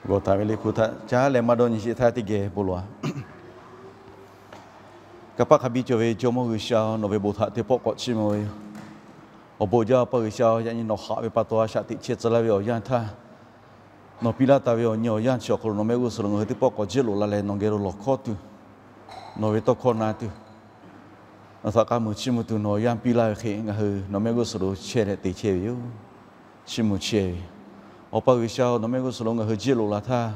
G'awˬ taˍ ve Liꞈ hpu htaꞈ caˉ leh maˇ dawˇ nyi sheˍ htaˇ teˇ geh bon lawˬ-a. Kanˇ paˆ hk'a biˇ cawˬ ve Jawˇmawˇ G'uiˬsha-oˬ, nawˬ ve bon htaꞈ teˇ pawˆ k'awꞈ chiˇ mvuh ve yoˬ. Awˬ bon jaˇ Awˬ pa G'uiˬsha-oˬ, yaꞈ nyi nawˬ haꞈ ve pa taw a shaꞈ teꞈ chehˇ tcuh laˇ ve awˬ yanˇ htaˇ, nawˬ piˇ laˇ taˍ ve awˬ nyi awˬ yanˇ chi awˬ hk'aw lo nawˬ mehˆ g'uˇ suhˍ lo ngaˬ hui teˇ pawˆ k'awꞈ jiˇ loꞈ la leh nawˬ geh lo lawˬ hkawˇ tuˬ, nawˬ ve tawˇ hkawˇ na tuˬ, nawˬ htaꞈ k'a muiˬ chiˇ mvuh tuˬ nawˬ awˬ yanˇ piˇ laˇ ve hk'e ngaˬ hui nawˬ mehˆ g'uˇ suhˍ lo chehˇ leh te chehˇ ve yoˬ. Chiˇ mvuh chehˇ ve yoˬ. Awˬ pa G'uiˬsha-oˬ, nawˬ mehˆ g'uˇ suhˍ lo ngaˬ hui jiˇ loꞈ la htaˇ,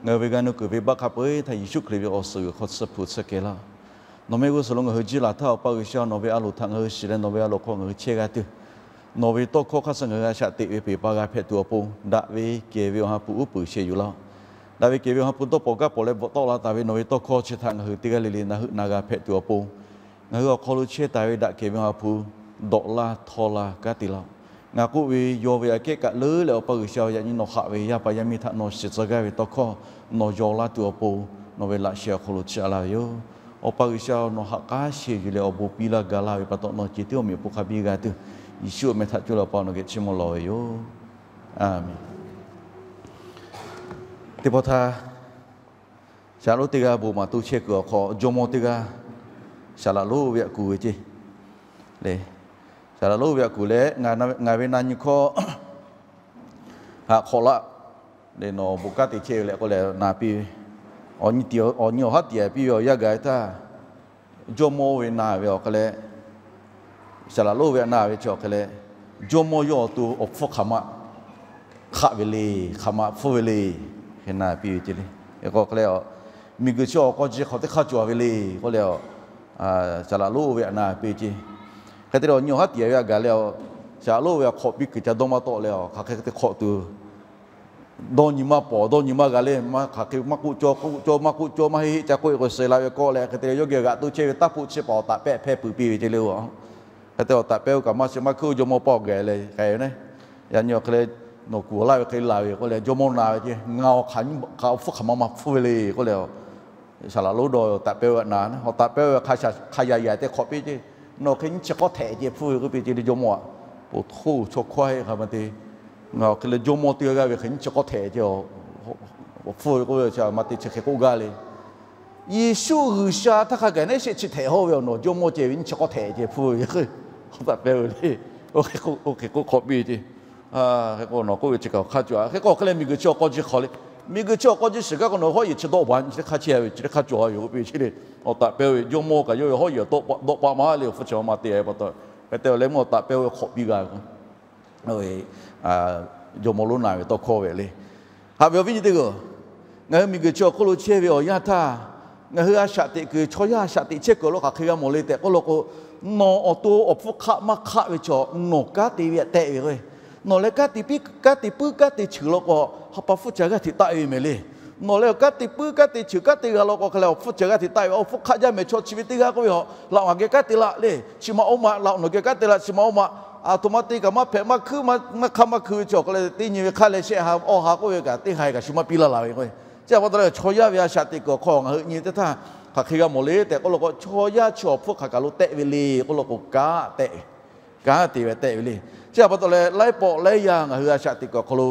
ngaˬ hui ve g'a nuˇ kuiˬ ve baˆ hk'a peu-eˬ htaˇ Yeˍsuˆ Hkriꞈ ve awˬ suhˍ g'uiˬ hk'aw tsuhˇ hpu tsuhˇ kehˬ laˇ. Nawˬ mehˆ g'uˇ suhˍ lo ngaˬ hui jiˇ laˬ htaˇ, Awˬ pa G'uiˬsha, nawˬ ve a loˍ htaꞈ ngaˬ hui shiˍ leh nawˬ ve a loˍ hk'aw ngaˬ hui chehˇ g'a tuˬ, nawˬ ve tawˇ hkawˇ hk'aˇ suh ngaˬ hui a shaꞈ teꞈ ve peˬ pa g'a hpehꞈ tuˬ awˬ pon, daꞈ ve kehˬ ve Awˬ ha hpu uˉ peunˍ sheh yuˬ laˇ-oˬ. Daꞈ ve kehˬ ve Awˬ ha hpu dawˇ pawnˍ gaˇ pawnˍ leh bvuhꞈ tawˆ la taˍ ve nawˬ ve tawˇ hkawˇ chi htaꞈ ngaˬ hui teˇ g'aˇ le le na heuˆ na g'a hpehꞈ tuˬ awˬ pon, ngaˬ hui awˬ hk'aw lo chehˇ taˍ ve daꞈ kehˬ ve Awˬ ha hpu dawꞈ laˇ htawˇ la kanˉ te laˇ-oˬ. Ngaˬ k'oˆ ve yawˇ ve aꞈ kehˉ kaꞈ leuˉ leh, Awˬ pa G'uiˬsha, yaꞈ nyi nawˬ haꞈ ve yaˇ paˍ yaˇ miˇ htaꞈ nawˬ shiˍ tcuh gaˇ ve tawˇ hkawˇ nawˬ yaw laˇ tuˬ awˬ pon, nawˬ ve laꞈ sheh awˬ hk'aw lo chiˇ a laˇ ve yoˬ. Awˬ pa G'uiˬsha, nawˬ haꞈ k'aˉ sheh yuˬ leh awˬ bon piˇ laˇ ga laˇ ve pa taw, nawˬ ceh tiˉ awˬ meꞈ awˬ hponˇ hk'a biˇ g'a tuˬ, Yeˍsuˆ awˬ meh htaꞈ coˇ leh Awˬ pa nawˬ geh chiˇ mvuh lawˬ ve yoˬ. Aˬmenˍ. Teˇ pawˆ htaˇ, shaˍ laꞈ lonˉ teˇ g'aˇ bon maˍ to chehˇ kuiˬ awˬ hk'aw, jawˇmawˇ teˇ g'aˇ shaˍ laꞈ lonˉ ve aꞈ kuˬ ve ceˇ le. Shaˍ laꞈ lonˉ ve aꞈ kuˬ leh, ngaˬ ve na nyi hkawˇ haꞈ hk'awꞈ laˆ leh, nawˬ bon kanˉ te chehˇ ve leh k'oˆ leh na piˇ ve, awˬ nyi awˬ haˉ tiꞈ piˇ ve awˬ yanˇ gaˬ ve htaˇ, jawˇmawˇ ve na ve awˬ hk'e leh, shaˍ laꞈ lonˉ ve aꞈ na ve chi awˬ hk'e leh, jawˇmawˇ yawˇ awˬ to awˬ hpfuhˇ hk'aˬ ma hk'aˆ ve le, hk'aˬ ma hpfuhˇ ve le, hk'e na piˇ ve ceˇ le. Hk'e k'o hk'e leh, miˬguiˬ chi awˬ k'aw ji hk'awꞈ teˇ hk'aˇ cawˬ ve le k'oˆ leh, shaˍ laꞈ lonˉ ve aꞈ na piˇ ve ceˇ. Hk'e te leh awˬ nyi awˬ haˉ tiꞈ ve aꞈ gaˬ leh, shaˍ laꞈ lonˉ ve aꞈ hk'awꞈ piˇ kuiˬ ca dawˇ maˇ tawˆ leh, hk'aˬ hk'e te hk'awꞈ tuˬ dawˇ nyi maˇ pawˍ, dawˇ nyi maˇ g'a le. Maˇ hk'aˬ hk'e maˇ k'oˆ cawˇ, k'oˆ cawˇ maˇ k'oˆ cawˇ, maˇ heˆ heˆ ca k'oˆ e k'o suh la ve k'awˆ leh, hk'e te leh yawˇ geh g'aꞈ to chehˇ ve taˇ hpoˆ chi paˍ awˬ taꞈ pehˆ hpehˇ peuˬ piˇ ve ceˇ le. Hk'e te awˬ taꞈ pehˇ oˇ kaꞈ maˇ shiˍ maˇ hkuiˉ, jawˇmawˇ paˆ awˬ gaˬ leh k'ai ve ne. Yaꞈ nyi awˬ hk'e leh, nawˬ kuˬ laˇ ve hk'e laˬ ve k'oˆ leh, jawˇmawˇ na ve ceˇ, ngaˬ awˬ hk'aˬ awˬ hpfuhˇ hk'aˬ ma ma hpfuhˇ ve le k'oˆ leh, shaˍ laꞈ lonˉ dawˇ taꞈ pehˇ oˇ aꞈ na, awˬ taꞈ pehˇ oˇ ve hk'a yaꞈ yaꞈ te hk'awꞈ piˇ ceˇ, nawˬ hk'e nyiˇ chi k'awˇ htehꞈ ceh hpfuhˇ ve k'oˆ piˇ ceˇ le jawˇmawˇ aꞈ. Poˬ htoˇ chaw hkawˇ heˆ hk'a ma te, ngaˬ awˬ hk'e leh jawˇmawˇ teˇ g'aˇ g'aˇ ve hk'e nyiˇ chi k'awˇ htehꞈ ceh, hpfuhˇ ve k'oˆ ve chi ma te chi hk'e k'oˆ gaˇ le. Yeˍsuˆ G'uiˬsha htaˇ hk'a gaˬ neˉ shehˆ chi htehꞈ hawˇ ve awˬ nawˬ jawˇmawˇ ceh ve nyiˇ chi k'awˇ htehꞈ ceh hpfuhˇ ve, awˬ taꞈ pehˇ oˇ le. Oˇ hk'e k'oˆ hk'awꞈ piˇ ceˇ. Hk'e k'o nawˬ k'oˆ ve chi kaꞈ awˬ hk'aˇ cawˬ. Hk'e k'o hk'e leh miˬguiˬ chi awˬ k'aw ji hk'aw le, miˬguiˬ chi awˬ k'aw ji shiˍ gaˇ k'o nawˬ hawˉ yehˬ chi dawˆ baˬ nyi chi teˇ hk'aˇ chehˇ ve chi teˇ hk'aˇ cawˬ ve yoˬ k'oˆ piˇ ceˇ le. Awˬ taꞈ pehˇ oˇ ve jawˇmawˇ kaꞈ yawˇ ve hawˉ yehˬ dawˆ paˆ maˇ le, awˬ hpfuhˇ chi ma te pa taw, hk'e te leh mvuhˇ awˬ taꞈ pehˇ oˇ ve hk'awꞈ piˇ g'a ve jawˇmawˇ lonˉ na ve tawˇ hkawˇ ve le. Haꞈ ve awˬ viˉ nyi teˇ g'aˇ, ngaˬ hui miˬguiˬ chi awˬ hk'oˆ lo chehˇ ve awˬ yanˇ htaˇ, ngaˬ hui a shaꞈ teꞈ kuiˬ, chaw yaˇ a shaꞈ teꞈ chehˇ kuiˬ awˬ lawn hk'aˬ hk'e g'a mawˬ le tehꞈ k'oˆ law k'o, nawˬ awˬ to awˬ hpfuhˇ hk'aˆ maˇ hk'aˆ ve chaw, nawˬ kanˉ te ve aꞈ tehˆ ve k'o, nawˬ leh kanˉ te puiˉ kanˉ te cheuˬ law k'o, ha pa hpfuhˇ ca g'aˇ hteꞈ taˆ ve mehˍ le. Nawˬ leh kanˉ te puiˉ kanˉ te cheuˬ kanˉ te g'a law k'o, hk'e leh awˬ hpfuhˇ ca g'aˇ hteꞈ taˆ ve, awˬ hpfuhˇ hk'aˆ jaˇ mehˍ chaw chi ve teˇ g'aˇ k'oˆ ve, laꞈ awˬ geh kanˉ te laꞈ le, chi ma oˇ ma, laꞈ nawˬ geh kanˉ te laꞈ chi ma oˇ ma, aˬ htoꞈ ma te kaꞈ maˇ hpehꞈ, maˇ hkuiˉ maˇ hk'aˆ maˇ hkui ve chi awˬ hk'e leh teˇ nyi ve hk'aˇ leh shehˆ ha awˇ ha k'oˆ ve kaꞈ teˇ ha e kaꞈ shu maˇ piˇ laˇ la ve k'o, chi pa taw leh chaw yaˇ ve a shaꞈ teꞈ kuiˬ awˬ hk'aw ngaˬ hui nyi teˇ htaˇ hk'aˬ hk'e g'a mawˬ le tehꞈ k'oˆ law k'o, chaw yaˇ chi awˬ hpfuhˇ hk'aˬ kaˬ lo tehˆ ve le k'oˆ law k'o, kanˉ tehˆ ve kanˉ te ve tehˆ ve le. Chi pa taw leh laiˉ pawˆ laiˉ yaˇ ngaˬ hui a shaꞈ teꞈ kuiˬ awˬ hk'aw lo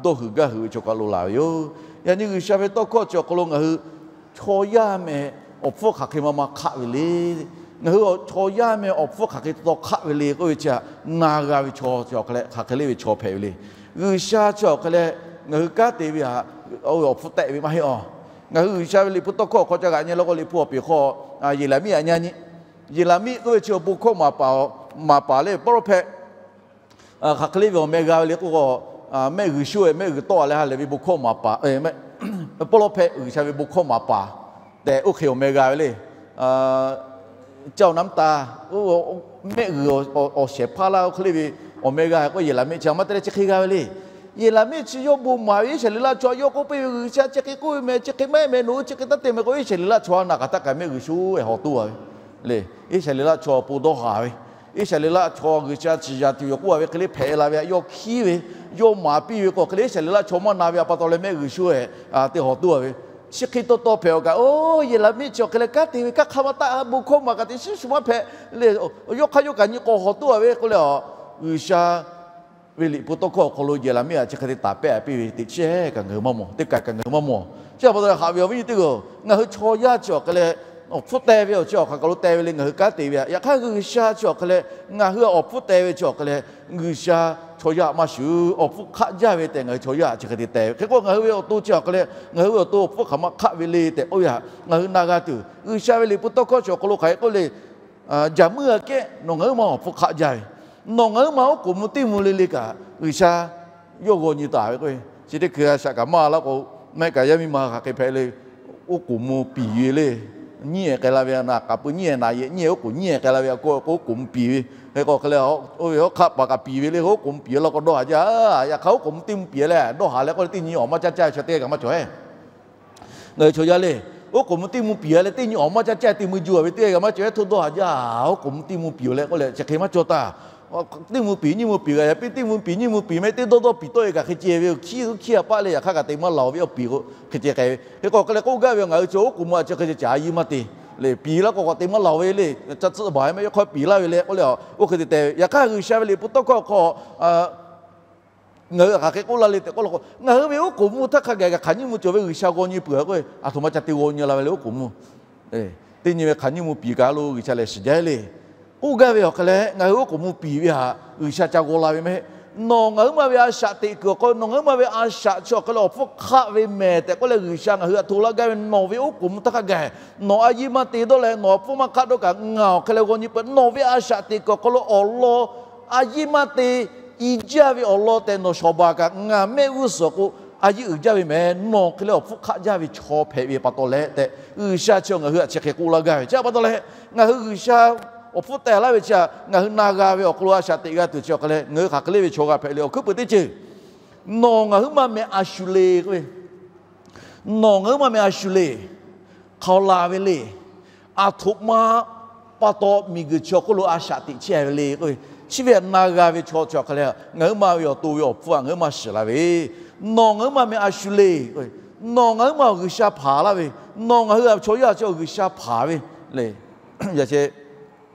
dawˇ huiˍ gaˇ huiˍ ve chaw kaˬ lo laˬ ve yoˬ. Yaꞈ nyi G'uiˬsha ve tawˇ hkawˇ chi awˬ hk'aw lo ngaˬ hui chaw yaˇ meh awˬ hpfuhˇ hk'aˬ hk'e ma ma hk'aˆ ve le. Ngaˬ hui chaw yaˇ meh awˬ hpfuhˇ hk'aˬ hk'e taw hk'aˆ ve le k'oˆ ve chi htaꞈ na g'a ve chaw chi awˬ hk'e leh hk'aˬ hk'e le ve chaw hpehꞈ ve le. G'uiˬsha chi awˬ hk'e leh ngaˬ hui kanˉ te ve htaꞈ oˇ ve awˬ hpfuhˇ tehˆ ve maˇ heˆ awˬ. Ngaˬ hui G'uiˬsha ve Liꞈ hpu tawˇ hkawˇ hk'aw ca g'aꞈ nyi law k'o, Liꞈ hpu awˬ peˬ hk'aw Yeˍraˍmiˆ aꞈ nyi nyi Yeˍraˍmiˆ k'oˆ ve chi awˬ bon hkawˇ maˍ paˍ, maˍ paˍ le, prophet, hk'aˬ hk'e le ve awˬ meh g'a ve le k'oˆ k'o, mehˆ g'uiˬ shuˉ-e mehˆ g'uiˬ tawˆ-a leh ha lehˬ ve bon hkawˇ maˍ paˍ, prophet G'uiˬsha ve bon hkawˇ maˍ paˍ tehꞈ oˇ hk'e awˬ meh g'a ve le. Ca awˬ na mvuhˇ taˍ, mehˆ g'uiˬ awˬ shehˍ hpaˇ laˇ oˇ hk'e le ve awˬ meh g'a k'oˆ Yeˍraˍmiˆ chi a maˇ te leh chi hk'e g'a ve le. Yeˍraˍmiˆ chi yawˇ bon maˍ ve Iˉsaˍreˍlaˆ chaw yawˇ k'oˆ piˇ ve G'uiˬsha chi hk'e k'oˆ ve meh, chi hk'e maˇ heˆ meh, nawˬ hui chi hk'e taˇ te meh k'o Iˉsaˍreˍlaˆ chaw naˬ k'aꞈ taˇ k'ai mehˆ g'uiˬ shuˉ-e haw toˇ-a ve le. Iˉsaˍreˍlaˆ chaw awˬ pon dawˇ haˍ ve, Iˉsaˍreˍlaˆ chaw G'uiˬsha ciˍ yanˍ tuˬ yoˬ k'oˆ-a ve hk'e le hpehꞈ la ve htaꞈ yawˇ hkiˉ ve, yawˇ maˍ piˇ ve k'o hk'e le Iˉsaˍreˍlaˆ chaw maˇ na ve a pa taw leh mehˆ g'uiˬ shuˉ-e te haw toˇ-a ve. Chi hk'e taw taw hpehꞈ-a kaꞈ, oˇ Yeˍraˍmiˆ chi awˬ hk'e leh kanˉ te ve kanˉ hk'a maˇ taˆ, bon hkawˇ maˍ kaꞈ teꞈ shiˉ shu maˇ hpehꞈ le. Yawˇ hk'aˇ yawˇ kaꞈ nyi k'awꞈ haw toˇ-a ve k'oˆ leh, G'uiˬsha ve liꞈ hpu tawˇ hkawˇ awˬ hk'aw lo yehˬ laꞈ miˉ aꞈ chi hk'e te taˍ pehˇ a piˇ ve teꞈ chiˉ kaꞈ ngaˬ hui maˇ mawˬ, teˇ kaˬ kaꞈ ngaˬ hui maˇ mawˬ. Chi a pa taw haꞈ ve awˬ viˉ nyi teˇ g'aˇ, ngaˬ hui chaw yaˇ chi awˬ hk'aˬ leh awˬ hpfuhˇ teh ve awˬ chi awˬ hk'aˬ kaˬ lo teh ve le ngaˬ hui kanˉ te ve a. Yaꞈ hk'aˇ G'uiˬsha chi awˬ hk'aˬ leh ngaˬ hui awˬ hpfuhˇ teh ve chi awˬ hk'aˬ leh G'uiˬsha chaw yaˇ maˇ shuˍ, awˬ hpfuhˇ hk'aˆ jaˇ ve tehꞈ ngaˬ hui chaw yaˇ chi hk'e te teh ve. Hk'e k'o ngaˬ hui ve awˬ to chi awˬ hk'aˬ leh ngaˬ hui ve awˬ to awˬ hpfuhˇ hk'aˬ ma hk'aˆ ve le tehꞈ k'oˆ ve htaꞈ ngaˬ hui na g'a tuˬ, G'uiˬsha ve liꞈ hpu tawˇ hkawˇ chi awˬ hk'aw lo hk'aˬ hk'e k'oˆ le, Jaˍ muˇ aꞈ kehˉ nawˬ ngaˬ huiˉ ma awˬ hpfuhˇ hk'aˆ jaˇ ve, nawˬ ngaˬ huiˉ ma oˉ k'oˍ mvuh teˇ mvuh le le kaꞈ G'uiˬsha yawˇ g'aw nyi taˍ ve k'o, chi teˇ hkui a shaꞈ kaꞈ maˇ laˇ k'o, mehˆ kaꞈ yaˇ miˇ ma hk'aˬ hk'e hpehꞈ le, oˉ k'oˍ mvuh piˍ ve le. Nyiˉ ehˍ k'ai la ve a, naˬ k'aˍ pui nyiˉ ehˍ, naˬ yehˬ nyiˉ ehˍ, oˉ k'oˍ nyiˉ ehˍ k'ai la ve a k'o, oˉ k'oˍ mvuh piˍ ve. Hk'e k'o hk'e le, oˇ ve hawˉ hk'aˆ paˍ kaꞈ piˍ ve le, oˉ k'oˍ mvuh piˍ ve law k'o dawˇ haˍ jaˇ. Yaꞈ hk'aˇ oˉ k'oˍ mvuh teˇ mvuh piˍ leh dawˇ haˍ leh k'oˆ le, teˇ nyi awˬ maˇ caˇ caˇ ve chaw teˇ g'aˇ kaꞈ maˇ cawˬ e. Ngaˬ hui chaw yaˇ le, oˉ k'oˍ mvuh teˇ mvuh piˍ a leh teˇ nyi awˬ maˇ caˇ caˇ teˇ mvuh juˇ a ve teˇ g'aˇ kaꞈ maˇ cawˬ e, htoˇ dawˇ haˍ jaˇ. Oˉ k'oˍ mvuh teˇ mvuh piˍ leh k'oˆ leh chi hk'e maˇ cawˬ taˍ. Teˇ mvuh piˍ nyiˇ mvuh piˍ g'a yaꞈ piˇ, teˇ mvuh piˍ nyiˇ mvuh piˍ mehˆ teˇ dawˇ dawˇ piˍ tawˆ e kaꞈ hk'e ceh ve, hkiˇ hkiˇ a paˆ leh yaꞈ hk'aˇ kaꞈ te maˇ laˬ ve awˬ piˍ k'o hk'e ceh k'ai ve. Hk'e k'o hk'e leh k'oˆ gaˇ ve, ngaˬ hui chi oˉ k'oˍ mvuh a chi hk'e ceh caˍ a yiˇ maˇ te le, piˍ laˇ k'o k'awꞈ te maˇ laˬ ve le. Ca tcuhˆ baˬ e mehˆ yawˇ hk'aw piˍ laˇ ve le k'oˆ leh oˇ hk'e te teh ve. Yaꞈ hk'aˇ G'uiˬsha ve liꞈ hpu tawˇ hkawˇ awˬ hk'aw ngaˬ hui hk'aˬ hk'e k'oˆ laˇ le tehꞈ k'oˆ la k'o, ngaˬ hui ve oˉ k'oˍ mvuh htaˇ hk'a gaˬ kaꞈ hk'aˬ nyiˇ mvuh cawˬ ve G'uiˬsha g'aw nyi peuˬ a k'o, aˬ htoꞈ ma ca te g'aw nyi la ve le oˉ k'oˍ mvuh. Teˇ nyi ve hk'aˬ nyiˇ mvuh piˍ kaꞈ lo G'uiˬsha lehˬ shiˍ jaˇ le. K'oˆ gaˇ ve awˬ hk'e leh ngaˬ hui oˉ k'oˍ mvuh piˍ ve htaꞈ G'uiˬsha ca g'aw la ve mehˆ. Nawˬ ngaˬ huiˉ ma ve a shaꞈ teꞈ kuiˬ awˬ hk'aw, nawˬ ngaˬ huiˉ ma ve a shaꞈ chi awˬ hk'e leh awˬ hpfuhˇ hk'aˆ ve mehˍ tehꞈ k'oˆ leh G'uiˬsha ngaˬ hui htaꞈ hto laˇ gaˇ ve, nawˬ ve oˉ k'oˍ mvuh htaˇ hk'a gaˬ, nawˬ a yiˇ maˇ te dawˇ leh nawˬ awˬ hpfuhˇ maˇ hk'aˆ dawˇ kaꞈ ngaˬ awˬ hk'e leh g'aw nyi peuˬ. Nawˬ ve a shaꞈ teꞈ kuiˬ awˬ hk'aw lo awˬ lawn a yiˇ maˇ te i jaˇ ve awˬ lawn tehꞈ nawˬ shawˍ baˬ kaꞈ ngaˬ mehˆ g'uˇ suhˍ k'o a yiˇ uiˍ jaˇ ve mehˍ. Nawˬ hk'e leh awˬ hpfuhˇ hk'aˆ jaˇ ve chaw hpehꞈ ve pa taw leh tehꞈ G'uiˬsha chi ngaˬ hui htaꞈ chi hk'e k'oˆ laˇ gaˇ ve. Chi pa taw leh ngaˬ hui G'uiˬsha awˬ hpfuhˇ teh laˇ ve chi htaꞈ ngaˬ hui na g'a ve awˬ hk'aw lo a shaꞈ teꞈ g'a tuˬ chi awˬ hk'e leh ngaˬ hui hk'aˬ hk'e le ve chaw g'a hpehꞈ le. Awˬ hkuiˉ peuˬ teˇ ceuˬ, nawˬ ngaˬ huiˉ ma meh a shu le k'oˆ ve, nawˬ ngaˬ huiˉ ma meh a shu le, hk'aw la ve le, aˬ htoꞈ ma pa taw miˬguiˬ chi awˬ hk'oˆ lo a shaꞈ teꞈ chehˇ ve le k'oˆ ve, chi ve htaꞈ na g'a ve chaw chi awˬ hk'e leh ngaˬ huiˉ ma ve awˬ to ve awˬ hpfuhˇ htaꞈ ngaˬ huiˉ ma shiˍ la ve, nawˬ ngaˬ huiˉ ma meh a shu le, nawˬ ngaˬ huiˉ ma G'uiˬsha hpanˍ laˇ ve, nawˬ ngaˬ hui a chaw yaˇ chi G'uiˬsha hpanˍ ve le. Yaꞈ sheh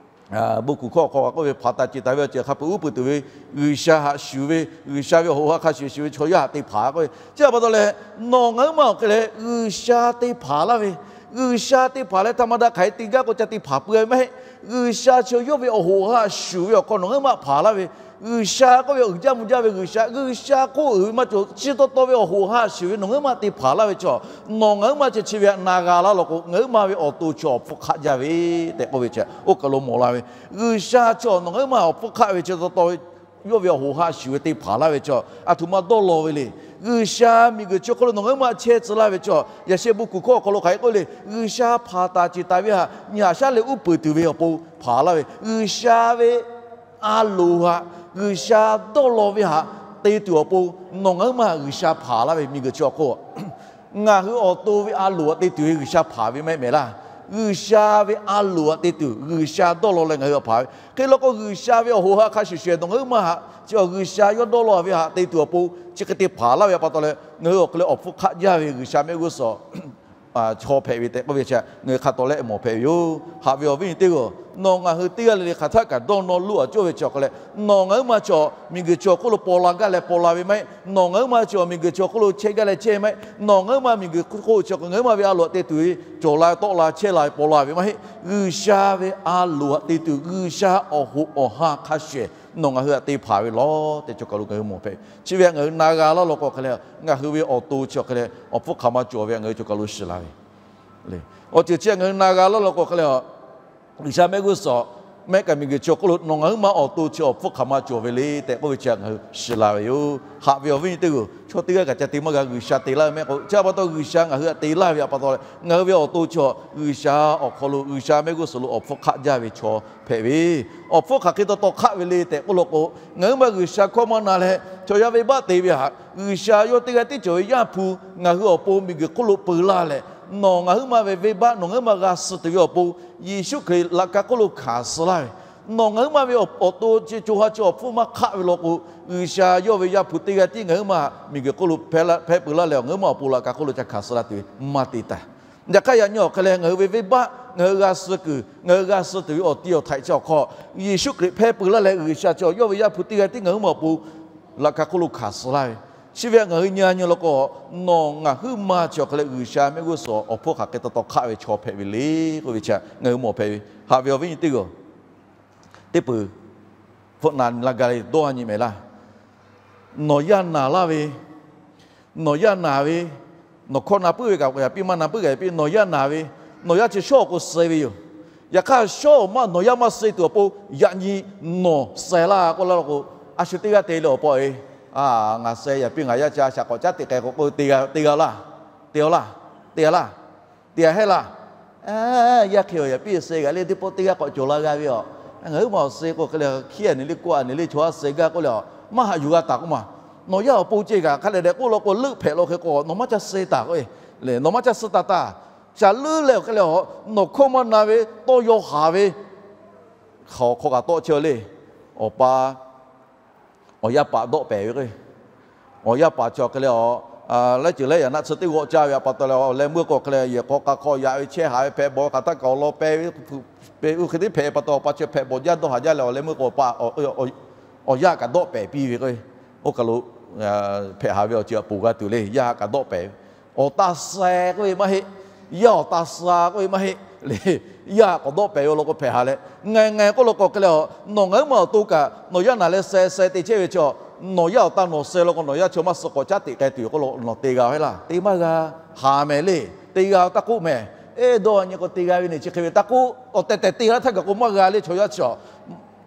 bon kuˬ hkawˇ awˬ hk'aw k'oˆ ve, hpanˍ taˍ ceˬ taˍ ve awˬ ceuˬ hk'a peu-eˬ uˉ peunˍ tuˬ ve G'uiˬsha htaꞈ shuˍ ve, G'uiˬsha ve awˬ hoꞈ ha hk'a shuˍ shuˍ ve chaw yaˇ htaꞈ te hpanˍ k'oˆ ve. Chi a pa taw leh, nawˬ ngaˬ huiˉ ma awˬ hk'e leh G'uiˬsha te hpanˍ laˇ ve, G'uiˬsha te hpanˍ leh htaꞈ ma daꞈ hk'aˬ hk'e te gaˇ k'o ca te hpanˍ peuˬ ve maˇ heˆ. G'uiˬsha chi yawˇ ve awˬ hoꞈ ha shuˍ ve awˬ hk'aw nawˬ ngaˬ huiˉ ma hpanˍ laˇ ve, G'uiˬsha k'oˆ ve uiˍ jaˇ mvuh jaˇ ve G'uiˬsha, G'uiˬsha k'oˆ uiˍ ve maˇ cawˬ, chi taw taw ve awˬ hoꞈ ha shuˍ ve nawˬ ngaˬ huiˉ ma te hpanˍ laˇ ve chaw, nawˬ ngaˬ huiˉ ma chi chi ve htaꞈ na g'a laˇ law k'o, ngaˬ huiˉ ma ve awˬ to chi awˬ hpfuhˇ hk'aˆ jaˇ ve tehꞈ k'oˆ ve chi oˇ kaˬ lo mawˬ la ve. G'uiˬsha chi nawˬ ngaˬ huiˉ ma awˬ hpfuhˇ hk'aˆ ve chi taw taw ve yawˇ ve awˬ hoꞈ ha shuˍ ve te hpanˍ laˇ ve chaw, aˬ htoꞈ ma dawˇ law ve le. G'uiˬsha miˬguiˬ chi awˬ hk'aw lo nawˬ ngaˬ huiˉ ma chehˇ tcuh laˇ ve chaw, yaꞈ sheh bon kuˬ hkawˇ awˬ hk'aw lo hk'aˬ hk'e k'oˆ le, G'uiˬsha hpanˍ taˍ ceˬ taˍ ve htaꞈ nyi haꞈ shaˉ leh uˉ peunˍ tuˬ ve awˬ pon hpanˍ laˇ ve, G'uiˬsha ve a loˍ htaꞈ, G'uiˬsha dawˇ law ve htaꞈ te tuˬ awˬ pon nawˬ ngaˬ huiˉ ma G'uiˬsha hpanˍ laˇ ve miˬguiˬ chi awˬ hk'oˆ ngaˬ hui awˬ to ve a loˍ htaꞈ te tuˬ ve G'uiˬsha hpanˍ ve maˇ heˆ mehˍ laˇ. G'uiˬsha ve a loˍ htaꞈ te tuˬ G'uiˬsha dawˇ law leh ngaˬ hui htaꞈ hpanˍ ve hk'e law k'o, G'uiˬsha ve awˬ hoꞈ ha hk'a shuˍ shuˍ nawˬ ngaˬ huiˉ ma htaꞈ chi G'uiˬsha yawˇ dawˇ law ve htaꞈ te tuˬ awˬ pon chi hk'e te hpanˍ laˇ ve pa taw leh, ngaˬ hui awˬ hk'e leh awˬ hpfuhˇ hk'aˆ jaˇ ve G'uiˬsha mehˆ g'uˇ suhˍ chaw hpehꞈ ve tehꞈ k'oˆ ve chi ngaˬ hui hk'a tawˍ leh mawˬ hpehꞈ ve yoˬ. Haꞈ ve awˬ viˉ nyi teˇ g'aˇ, nawˬ ngaˬ hui teˇ g'aˇ le le hk'aˬ htaˆ kaꞈ dawˇ nawˇ loˇ a cawˇ ve chi awˬ hk'e leh, nawˬ ngaˬ huiˉ ma chi miˬguiˬ chi awˬ hk'oˆ lo paw la gaˇ leh paw la ve maˇ heˆ. Nawˬ ngaˬ huiˉ ma chi miˬguiˬ chi awˬ hk'oˆ lo chehˇ gaˇ leh chehˇ maˇ heˆ. Nawˬ ngaˬ huiˉ ma miˬguiˬ hk'oˆ chi ngaˬ huiˉ ma ve a loˍ htaꞈ te tuˬ ve cawˬ la tawˆ la chehˇ la ve paw la ve maˇ heˆ. G'uiˬsha ve a loˍ htaꞈ te tuˬ G'uiˬsha awˬ hoꞈ awˬ ha hk'a shuˍ shuˍ nawˬ ngaˬ hui htaꞈ te hpanˍ ve lawˬ tehꞈ chaw kaˬ lo ngaˬ hui mawˬ hpehꞈ ve. Chi ve htaꞈ ngaˬ hui na g'a laˇ law k'o hk'e leh, ngaˬ hui ve awˬ to chi awˬ hk'e leh awˬ hpfuhˇ hk'aˬ ma cawˬ ve ngaˬ hui chaw kaˬ lo shiˍ la ve. Awˬ ceuˬ chi ngaˬ hui na g'a laˇ law k'o hk'e leh, G'uiˬsha mehˆ g'uˇ suhˍ mehˆ kaꞈ miˬguiˬ chi awˬ hk'oˆ lo nawˬ ngaˬ huiˉ ma awˬ to chi awˬ hpfuhˇ hk'aˬ ma cawˬ ve le tehꞈ k'oˆ ve chi ngaˬ hui shiˍ la ve yoˬ. Haꞈ ve awˬ viˉ nyi teˇ g'aˇ, chaw teˇ g'aˇ kaꞈ ca te maˇ g'a G'uiˬsha te laˇ ve mehˆ k'o, chi a pa taw G'uiˬsha ngaˬ hui htaꞈ te laˇ ve a pa taw leh, ngaˬ hui ve awˬ to chi G'uiˬsha awˬ hk'aw lo G'uiˬsha mehˆ g'uˇ suhˍ lo awˬ hpfuhˇ hk'aˆ jaˇ ve chaw hpehꞈ ve, awˬ hpfuhˇ hk'aˬ hk'e taw taw hk'aˆ ve le tehꞈ k'oˆ law k'o, ngaˬ huiˉ ma G'uiˬsha hkawˇ maˇ na leh chaw yaˇ venˇbaˆ te ve htaꞈ G'uiˬsha yawˇ teˇ g'aˇ tiˉ cawˬ ve Yaˇ hpu ngaˬ hui awˬ pon miˬguiˬ hk'oˆ lo peu laˇ leh, nawˬ ngaˬ huiˉ ma ve venˇbaˆ nawˬ ngaˬ huiˉ ma g'a suh tuˬ ve awˬ pon Yeˍsuˆ Hkriꞈ laꞈ ka hk'oˆ lo hkanˍ suh laˇ ve, nawˬ ngaˬ huiˉ ma ve awˬ to chi co ha chi awˬ hpfuhˇ maˇ hk'aˆ ve law k'o, G'uiˬsha yawˇ ve Yaˇ hpu teˇ g'aˇ tiˉ ngaˬ huiˉ ma miˬguiˬ hk'oˆ lo hpehˇ peu laˇ leh, ngaˬ huiˉ ma awˬ pon laꞈ ka hk'oˆ lo ca hkanˍ suh laˇ tuˬ ve maˇ te taˍ. Yaꞈ hk'aˇ yaꞈ nyi awˬ hk'e leh ngaˬ hui ve venˇbaˆ ngaˬ hui g'a suh kuiˬ, ngaˬ hui g'a suh tuˬ ve awˬ ti awˬ htaiꞈ chi awˬ hk'aw, Yeˍsuˆ Hkriꞈ hpehˇ peu laˇ leh G'uiˬsha chi yawˇ ve Yaˇ hpu teˇ g'aˇ tiˉ ngaˬ huiˉ ma awˬ pon laꞈ ka hk'oˆ lo hkanˍ suh laˇ ve. Chi ve htaꞈ ngaˬ hui nyi nyi law k'o, nawˬ ngaˬ huiˉ ma chi awˬ hk'e leh G'uiˬsha mehˆ g'uˇ suhˍ awˬ hpfuhˇ hk'aˬ hk'e taw taw hk'aˆ ve chaw hpehꞈ ve le k'oˆ ve chi ngaˬ hui mawˬ hpehꞈ ve. Haꞈ ve awˬ viˉ nyi teˇ g'aˇ, teˇ peuˬ hpfuhˆ na la ga le dawˇ nyi mehˍ laˇ. Nawˬ yaˇ naˬ laˇ ve, nawˬ yaˇ naˬ ve, nawˬ hkawˇ na puiˉ ve kaꞈ k'o yaꞈ piˇ, maˇ na puiˉ kaꞈ yaꞈ piˇ, nawˬ yaˇ naˬ ve, nawˬ yaˇ chi shawˉ awˬ k'o suh ve yoˬ. Yaꞈ hk'aˇ shawˉ awˬ maˇ nawˬ yaˇ maˇ suh tuˬ awˬ pon yaꞈ nyi nawˬ suh laˇ k'oˆ laˇ k'o, a shu teˇ g'aˇ te leh awˬ pawˆ e, ngaˬ suh yaꞈ piˇ, ngaˬ yaˇ chi a shaꞈ k'awꞈ caˉ teꞈ k'ai k'o k'o te g'a laˇ, te a laˇ, te a laˇ, te a laˇ. Yaˇ hk'e yaꞈ piˇ suh kaꞈ le teˇ pawˆ teˇ g'aˇ k'awꞈ cawˬ la g'a ve a. Ngaˬ huiˉ ma awˬ suh k'o hk'e leh hkiˉ a ne le k'oˆ a ne le chaw a suh gaˇ k'oˆ leh a, maˇ haꞈ yuˬ g'a taˍ k'oˆ ma. Nawˬ yaˇ awˬ pon ceh kaꞈ hk'a dehꞈ dehꞈ k'oˆ law k'o leuˆ hpehꞈ law hk'e k'o nawˬ maˇ caˇ suh taˍ k'o, nawˬ maˇ caˇ suh taˍ taˍ. Shaˍ leuˉ leh awˬ hk'e leh a, nawˬ hkawˇ maˇ na ve tawˇ yaw haˍ ve hk'aw hk'aw kaꞈ tawˆ chehˇ le. Awˬ pa awˬ yaˇ paˍ dawˆ pehˍ ve k'o, awˬ yaˇ paˍ chi awˬ hk'e leh a, laiˉ ceuˬ laiˉ yaꞈ naˆ tsuhˇ teˇ g'awˆ caˇ ve a pa taw leh awˬ leh meuˇ k'o hk'e leh yehˬ k'aw k'a hk'aw yaꞈ ve chehˇ haꞈ ve hpehꞈ bawˬ ve hk'aˬ htaˇ kaꞈ awˬ lawn peh ve, oˇ hk'e teˇ hpehꞈ pa taw awˬ pa chi hpehꞈ bawˬ jaˇ dawˇ haˍ jaˇ leh awˬ leh meuˇ k'o awˬ yaˇ kaꞈ dawˆ pehˍ piˇ ve k'o, oˇ kaˬ lo hpehꞈ haˍ ve awˬ ceuˬ a poˬ g'a tuˬ le. Yaˇ kaꞈ dawˆ pehˍ ve, awˬ taˇ suh k'oˆ ve maˇ heˆ. Yaˇ awˬ taˇ suh k'oˆ ve maˇ heˆ le. Yaˇ k'awꞈ dawˆ pehˍ ve awˬ lawn k'o hpehꞈ haˍ leh, ngaˬ ngaˬ k'oˆ law k'o hk'e leh a, nawˬ ngaˬ huiˉ ma awˬ to kaꞈ nawˬ yaˇ naˬ leh suh suh te chehˇ ve chi a, nawˬ yaˇ awˬ taˇ nawˬ suh law k'o nawˬ yaˇ chi maˇ suh k'awꞈ caˉ teꞈ k'ai tuˬ yoˬ k'oˆ law k'o nawˬ te g'a ve laˇ, te maˇ g'a, haˍ mehˍ le. Te g'a taˇ k'oˆ mehˍ. Eˇ dawˇ nyi k'o te g'a ve ne chi hk'e ve taˇ k'oˆ, awˬ tehˬ tehˬ te laˇ htaˇ kaꞈ k'o maˇ g'a le chaw yaˇ chi a.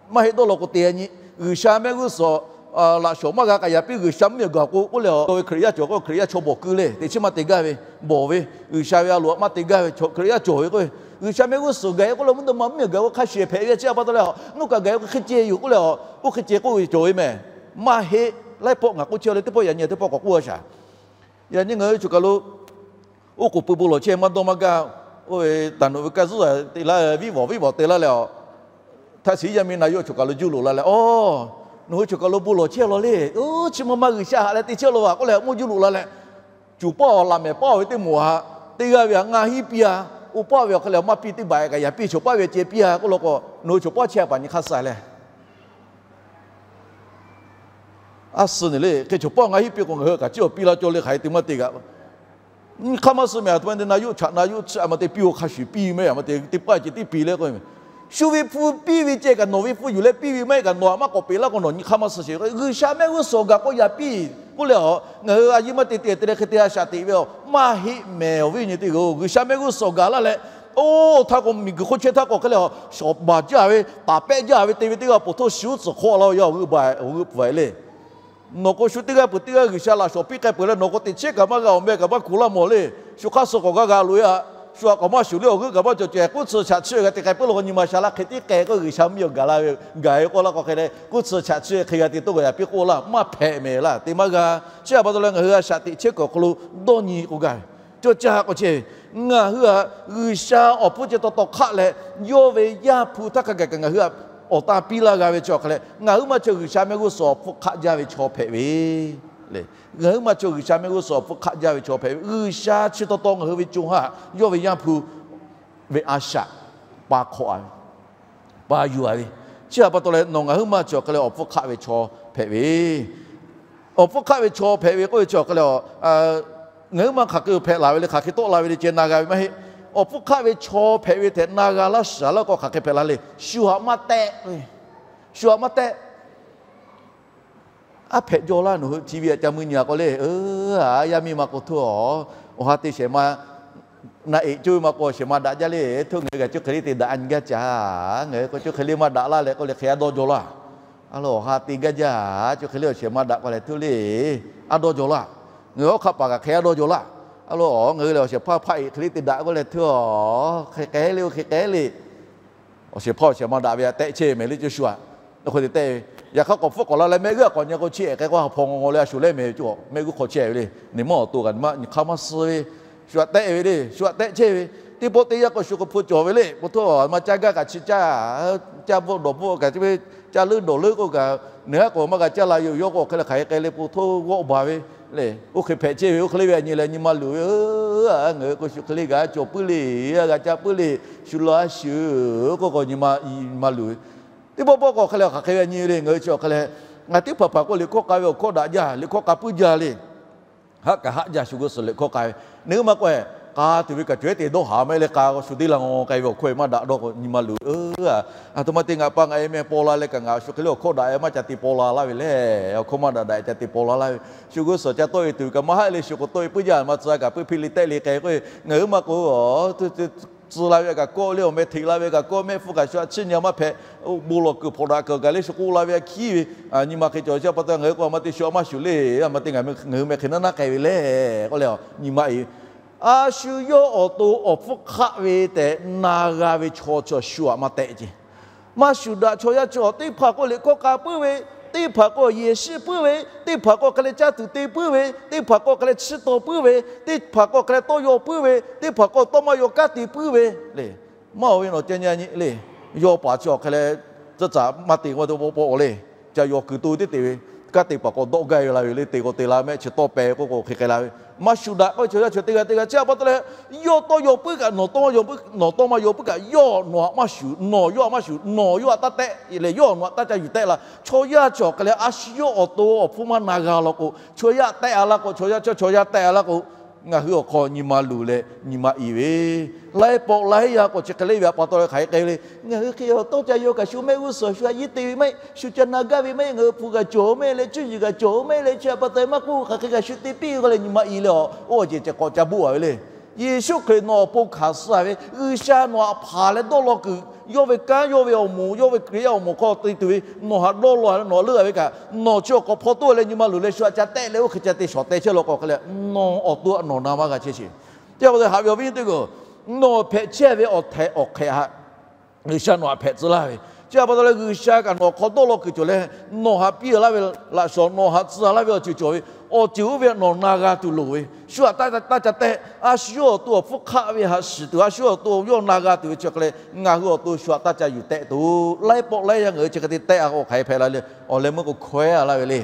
Maˇ heˆ dawˇ law k'o te a nyi. G'uiˬsha mehˆ g'uˇ suhˍ laꞈ shawˍ maˇ g'a kaꞈ yaꞈ piˇ G'uiˬsha mvuhˇ miˬ gaˬ k'o k'oˆ leh a, Hkriꞈ yaˇ cawˬ k'o Hkriꞈ yaˇ chaw bawˬ keu le, teꞈ chiˉ maˇ te gaˇ ve, bawˬ ve, G'uiˬsha ve a loꞈ maˇ te gaˇ ve Hkriꞈ yaˇ cawˬ ve k'o, G'uiˬsha mehˆ g'uˇ suhˍ gaˬ e k'oˆ leh mvuhˇ naw ma mvuhˇ miˬ gaˬ k'o hk'a shuˍ hpehꞈ ve chi a pa taw leh a, nawˬ kaꞈ gaˬ e k'o hk'e ceh yoˬ k'oˆ leh a, oˇ hk'e ceh k'oˆ ve cawˬ ve mehˍ. Maˇ heˆ. Laiˉ pawˆ ngaˬ k'oˆ chehˇ le, teˇ pawˆ yaꞈ nyi teˇ pawˆ k'awꞈ k'oˆ a shaˍ. Yaꞈ nyi ngaˬ hui choˬ kaˬ lo oˇ k'oˍ pui bon lawˬ chehˇ maˇ dawˇ maˇ gaˇ. Oˇ ve taˍ nuꞈ ve kaˇ zuhˉ te laˇ, viˉ vawˬ viˉ vawˬ te laˇ leh a, htaˇ shiˍ yaˇ miˇ na yawˇ choˬ kaˬ lo juˇ loꞈ la leh, Aw, nawˬ hui choˬ kaˬ lo bon lawˬ chehˇ law le. Oˇ, chi ma ma G'uiˬsha haꞈ leh te chehˇ law va k'oˆ leh mvuhˇ juˇ loꞈ la leh, cuˬ paˇ awˬ laꞈ mehˍ paˇ awˬ ve teˇ moˍ a, teˇ g'aˇ ve htaꞈ ngaˇ hinˉ piˇ a, oˇ paˇ ve awˬ hk'e leh maˇ piˇ teˇ baˬ kaꞈ yaꞈ piˇ, choˬ paˇ ve ceh piˇ a k'oˆ law k'o, nawˬ hui choˬ paˇ chehˇ a paˍ nyi hk'aˇ suh leh a suh ne le. Hk'e choˬ paˇ ngaˇ hinˉ piˇ k'o ngaˬ hui kaꞈ ciˉ awˬ piˇ laˇ cawˇ le, hk'aˬ hk'e te maˇ te g'a. Nyi hk'aˇ maˇ suh mehˍ. A htoꞈ ma te na yuˆ chaꞈ na yuˆ tsuhꞈ a ma te piˇ-oˬ, hk'a shuˍ piˇ mehˍ a ma te teˇ paˆ ceh tiˉ piˇ le k'o, shu ve hpu piˇ ve ceh kaꞈ nawˬ ve hpu yuˬ leh piˇ ve maˇ heˆ kaꞈ nawˬ htaꞈ maˇ k'awꞈ peꞈ laˇ k'o nawˬ nyi hk'aˇ maˇ suh sheˍ. G'uiˬsha mehˆ g'uˇ suhˍ gaˬ k'o yaꞈ piˇ k'oˆ leh a, ngaˬ hui a yiˇ maˇ te te te leh hk'e te a shaꞈ teꞈ ve a, maˇ heˆ mehˍ. Awˬ viˉ nyi teˇ g'aˇ, G'uiˬsha mehˆ g'uˇ suhˍ gaˬ laˇ leh, oˇ htaˇ k'o miˬguiˬ hk'oˆ chehˇ htaˇ k'o hk'e leh a, shawˍ baˬ jaˇ ve, taˍ pehˆ jaˇ ve te ve teˇ g'aˇ po htoˇ shu tcuhˍ hk'awˆ la yaˇ awˬ g'euˆ baˬ awˬ g'euˆ pfuhˍ le. Nawˬ k'o shu teˇ g'aˇ peuˬ teˇ g'aˇ G'uiˬsha laꞈ shawˍ piˇ k'ai peuˬ leh nawˬ k'o teꞈ chiˉ kaꞈ maˇ g'a, awˬ meh kaꞈ maˇ kuˬ laˇ mawˬ le. Shu hk'aˇ suh k'awꞈ g'aˇ g'a loꞈ e a, shu htaꞈ k'awꞈ maˇ shuˍ le. Awˬ g'euˆ kaꞈ maˇ cawˬ ceh, kuˉ tsuhꞈ chaꞈ chiˇ g'a te k'ai puiˉ law k'o nyi ma sha laˇ hk'e tiˉ k'ai k'oˆ G'uiˬsha mvuhˇ miˬ awˬ gaˬ la ve gaˬ e k'oˆ laˇ k'o hk'e leh kuˉ tsuhꞈ chaꞈ chiˇ hk'e g'a te toˇ g'a yaꞈ piˇ k'oˆ laˇ, maˇ hpehꞈ mehˍ laˇ, te maˇ g'a. Chi a pa taw leh ngaˬ hui a shaꞈ teꞈ chehˇ kuiˬ awˬ hk'aw lo dawˇ nyi k'o gaˬ ve cawˇ caˇ k'o chehˇ ve, ngaˬ hui htaꞈ G'uiˬsha awˬ hpfuhˇ ceh taw taw hk'aˆ leh, yawˇ ve Yaˇ hpu htaˇ hk'a gaˬ kaꞈ ngaˬ hui htaꞈ awˬ tan piˇ laˇ g'a ve chi awˬ hk'e leh, ngaˬ huiˉ maˇ chi G'uiˬsha mehˆ g'uˇ suhˍ awˬ hpfuhˇ hk'aˆ jaˇ ve chaw hpehꞈ ve le. Ngaˬ huiˉ maˇ chi G'uiˬsha mehˆ g'uˇ suhˍ awˬ hpfuhˇ hk'aˆ jaˇ ve chaw hpehꞈ ve, G'uiˬsha chi taw taw ngaˬ hui ve co ha yawˇ ve Yaˇ hpu ve a shaꞈ pa hk'awꞈ a ve, pa yuˬ a ve, chi htaꞈ pa taw leh nawˬ ngaˬ huiˉ maˇ chi awˬ hk'e leh awˬ hpfuhˇ hk'aˆ ve chaw hpehꞈ ve awˬ hpfuhˇ hk'aˆ ve chaw hpehꞈ ve k'oˆ ve chi awˬ hk'e leh, ngaˬ huiˉ maˇ hk'aˬ hk'e hpehꞈ laˬ ve le, hk'aˬ hk'e tawˆ la ve le ceh na g'a ve maˇ heˆ. Awˬ hpfuhˇ hk'aˆ ve chaw hpehꞈ ve tehꞈ na g'a laˇ shaˍ laˇ k'o hk'aˬ hk'e hpehꞈ la le. Shu htaꞈ maˇ tehˆ ve, shu htaꞈ maˇ tehˆ. Aˉ hpehꞈ jaw laˇ nawˬ hui chi ve htaꞈ ca mui nyi a k'o le, a yaˇ miˇ ma k'o htoˇ a, awˬ ha te shehˍ ma na eꞈ coˇ ve ma k'o shehˍ ma daꞈ jaˇ le. Htoˇ ngaˬ hui kaꞈ coˇ hk'e le te daꞈ a nyi gaˇ ca, ngaˬ hui k'o coˇ hk'e le maˇ daꞈ laˇ leh k'oˆ leh hk'e a dawˇ jaw laˇ. A lo awˬ ha te gaˇ jaˇ, coˇ hk'e le awˬ shehˍ ma daꞈ k'o leh htoˇ le, a dawˇ jaw laˇ. Ngaˬ hui awˬ hk'aˆ paˍ kaꞈ hk'e a dawˇ jaw laˇ. A lo ngaˬ hui lehˬ awˬ shehˍ hpaˇ hpaˆ eꞈ hk'e le te daꞈ k'oˆ leh htoˇ a, hk'e k'ai le, oˇ hk'e k'ai le. Awˬ shehˍ hpaˇ awˬ shehˍ ma daꞈ ve htaꞈ tehˆ chehˇ mehˍ le, Jawˇshuˆ a. Oˇ hk'e te tehˆ ve, yaꞈ hk'aˇ k'awꞈ hpfuhˆ k'awꞈ la leh mehˆ g'uˇ a k'awꞈ nyi k'o chi ehˍ k'ai k'o ha hpaw ngaw ngaw leh a shuˍ lehˉ mehˍ ve cawˬ, mehˆ g'uˇ hk'aw chehˇ ve le. Ni mawˇ awˬ to kaꞈ nyi hk'aˇ maˇ suh ve, shu htaꞈ tehˆ ve le, shu htaꞈ tehˆ chehˇ ve. Teˇ pawˆ teˇ yanˇ k'o shu k'o hpu cawˬ ve le, po htoˇ ma caˇ gaˇ kaꞈ chi caˇ, caˇ bvuhˆ dawˬ bvuhˆ kaꞈ ve, caˇ leuˉ dawˬ leuˉ k'oˆ kaꞈ, neˬ haˉ k'o maˇ g'a caˇ la yoˬ, yawˇ k'o hk'e leh hk'aˬ hk'e k'ai le po htoˇ g'awˆ baˬ ve le. Oˇ hk'e hpehꞈ chehˇ ve, oˇ hk'e le ve a nyi leh nyi ma luˬ ve, ngaˬ hui k'o shu hk'e le g'a cawˬ puiˉ le, g'a caˇ puiˉ le, shu laˇ a shuˍ k'oˆ k'o nyi ma luˬ ve. Teˇ pawˆ pawˆ k'o hk'e leh hk'aˬ hk'e ve a nyi le, ngaˬ hui chi awˬ hk'e leh Ngaˬ teˇ hpaˍ hpaˍ k'o liꞈ hkawˇ k'ai ve awˬ hkawˇ daꞈ jaˇ, liꞈ hkawˇ k'a puiˉ jaˇ le. Haˆ kaꞈ haˆ jaˇ shu g'uˇ suhˍ liꞈ hkawˇ k'ai ve. Neˇ ma k'o, k'a tuˬ ve kaꞈ cawˬ-e te dawˇ haˍ maˇ heˆ le, k'a shu teˇ la ngaw k'ai ve awˬ hkawˇ e maˇ daꞈ dawˇ k'o nyi ma luˬ. Aˬ htoꞈ ma te ngaˬ pa ngaˬ e meh paw la leh kaꞈ ngaˬ shu hk'e le awˬ hkawˇ daꞈ e maˇ ca te paw la laˇ ve le. Awˬ hkawˇ maˇ daꞈ daꞈ e ca te paw la laˇ ve. Shu g'uˇ suhˍ ca tawˆ e tuˬ ve kaꞈ maˇ haˆ le, shu k'o tawˆ e puiˉ jaˇ, maˇ tcuh kaꞈ puiˉ hpiˇ le tehˆ le k'ai k'o, ngaˬ hui ma k'o tcuh la ve kaꞈ kawˆ le, awˬ meh hteꞈ la ve kaꞈ kawˆ, mehˆ hpfuhˇ kaꞈ shu a chiˇ nyi a maˇ hpehꞈ, bon lawˬ kuiˬ hpawnˬ daꞈ kuiˬ gaˬ le shu k'oˆ la ve a hkiˉ ve, nyi ma hk'e cawˬ chi pa taw ngaˬ hui k'o a ma te shu a maˇ shuˍ le, a ma te ngaˬ hui meh hk'e naˉ naˉ k'ai ve le k'oˆ le, nyi ma e. A shu yawˇ awˬ to awˬ hpfuhˇ hk'aˆ ve tehꞈ na g'a ve chaw chi shu aꞈ maˇ tehˆ ce. Maˇ shuˍ daꞈ chaw yaˇ chi teˇ hpaˍ k'o liꞈ hkawˇ k'a puiˉ ve, teˇ hpaˍ k'o yeˬ shiˆ puiˉ ve, teˇ hpaˍ k'o hk'e leh caˇ tuˬ te puiˉ ve, teˇ hpaˍ k'o hk'e leh chiˇ taw puiˉ ve, teˇ hpaˍ k'o hk'e leh tawˇ yaw puiˉ ve, teˇ hpaˍ k'o tawˇ maˇ yaw kanˉ te puiˉ ve le. Maˇ oˬ ve nawˬ ca nyi nyi le. Yawˇ paˍ chi awˬ hk'e leh tcuhˇ caꞈ maˇ te k'o te paw paw le. Ca yaw kuiˬ to teˇ te ve, kanˉ te paˍ k'o dawˆ gaˇ ve la ve le, te k'o te la mehˆ chi tawˇ peh k'oˆ k'o hk'e k'ai la ve. Maˇ shuˍ daꞈ k'oˆ ve chaw yaˇ chi teˇ g'aˇ teˇ g'aˇ chi a pa taw leh, yawˇ tawˇ yaw puiˉ kaꞈ nawˬ tawˇ maˇ yaw puiˉ, nawˬ tawˇ maˇ yaw puiˉ kaꞈ yawˇ nawˬ aꞈ maˇ shuˍ, nawˬ yawˇ aꞈ maˇ shuˍ, nawˬ yawˇ aꞈ taˇ tehˆ leh yawˇ nawˬ aꞈ taˇ ca yuˬ tehˆ la. Chaw yaˇ chi awˬ hk'e leh a shu yawˇ awˬ to awˬ hpfuhˇ maˇ na g'a law k'o, chaw yaˇ tehˆ a laˇ k'o, chaw yaˇ chaw chaw yaˇ tehˆ a laˇ k'o, ngaˬ hui awˬ hk'aw nyi ma luˬ leh nyi ma i ve, laiˉ pawˆ laiˉ yaˇ k'o chi hk'e le ve aꞈ pa taw leh hk'aˬ hk'e k'ai le. Ngaˬ hui hk'e awˬ tawˇ ca yaw kaꞈ shu mehˆ g'uˇ suhˍ shu a yiˇ te ve maˇ heˆ, shu ca na gaˇ ve maˇ heˆ, ngaˬ hui hpu g'a cawˬ maˇ heˆ leh cuˇ yiˍ g'a cawˬ maˇ heˆ leh chi a pa taw maˇ k'oˆ, hk'aˬ hk'e kaꞈ shu te piˇ ve k'oˆ leh nyi ma i leh a, oˇ ceh ceh k'awꞈ ca boˆ a ve le. Yeˍsuˆ Hkriꞈ nawˬ awˬ pon hkanˍ suh ve, G'uiˬsha nawˬ aꞈ hpanˍ leh dawˇ law kuiˬ, yawˇ ve kanˉ, yawˇ ve awˬ moˍ, yawˇ ve Hkriꞈ yaˇ awˬ moˍ hk'aw te tuˬ ve nawˬ haꞈ dawˇ law leh nawˬ leuˆ a ve kaꞈ, nawˬ chi awˬ k'awꞈ hpaw toˆ leh nyi ma luˬ leh shu aꞈ ca tehˆ leh oˇ hk'e ca te shawˍ teh chehˇ law k'o hk'e leh, nawˬ awˬ to aꞈ nawˬ na maˇ g'a chehˇ sheˍ. Chi pa taw haꞈ ve awˬ viˉ nyi teˇ hpaˍ-oˬ, nawˬ hpehꞈ chehˇ ve awˬ htehꞈ awˬ hk'ehꞈ haꞈ G'uiˬsha nawˬ htaꞈ hpehꞈ tcuh laˇ ve. Chi pa taw leh G'uiˬsha kaꞈ nawˬ hk'aw dawˇ law kuiˬ cawˬ leh, nawˬ haꞈ piˇ laˇ ve laꞈ shawˍ, nawˬ haꞈ tcuh laˇ ve awˬ ceuˬ cawˬ ve, awˬ ceuˬ oˇ ve nawˬ na g'a tuˬ loˍ ve, shu aꞈ taˇ ca tehˆ. A shu yawˇ awˬ to awˬ hpfuhˇ hk'aˆ ve haꞈ shiˍ tuˬ, a shu yawˇ awˬ to yawˇ na g'a tuˬ ve chi hk'e leh, ngaˬ hui awˬ to shu aꞈ taˇ ca yuˬ tehˆ tuˬ, laiˉ pawˆ laiˉ yaˇ ngaˬ hui chi hk'e te tehˆ a k'o hk'aˬ hk'e hpehꞈ la le. Awˬ leh meuˇ k'o hkawehˉ a laˇ ve le.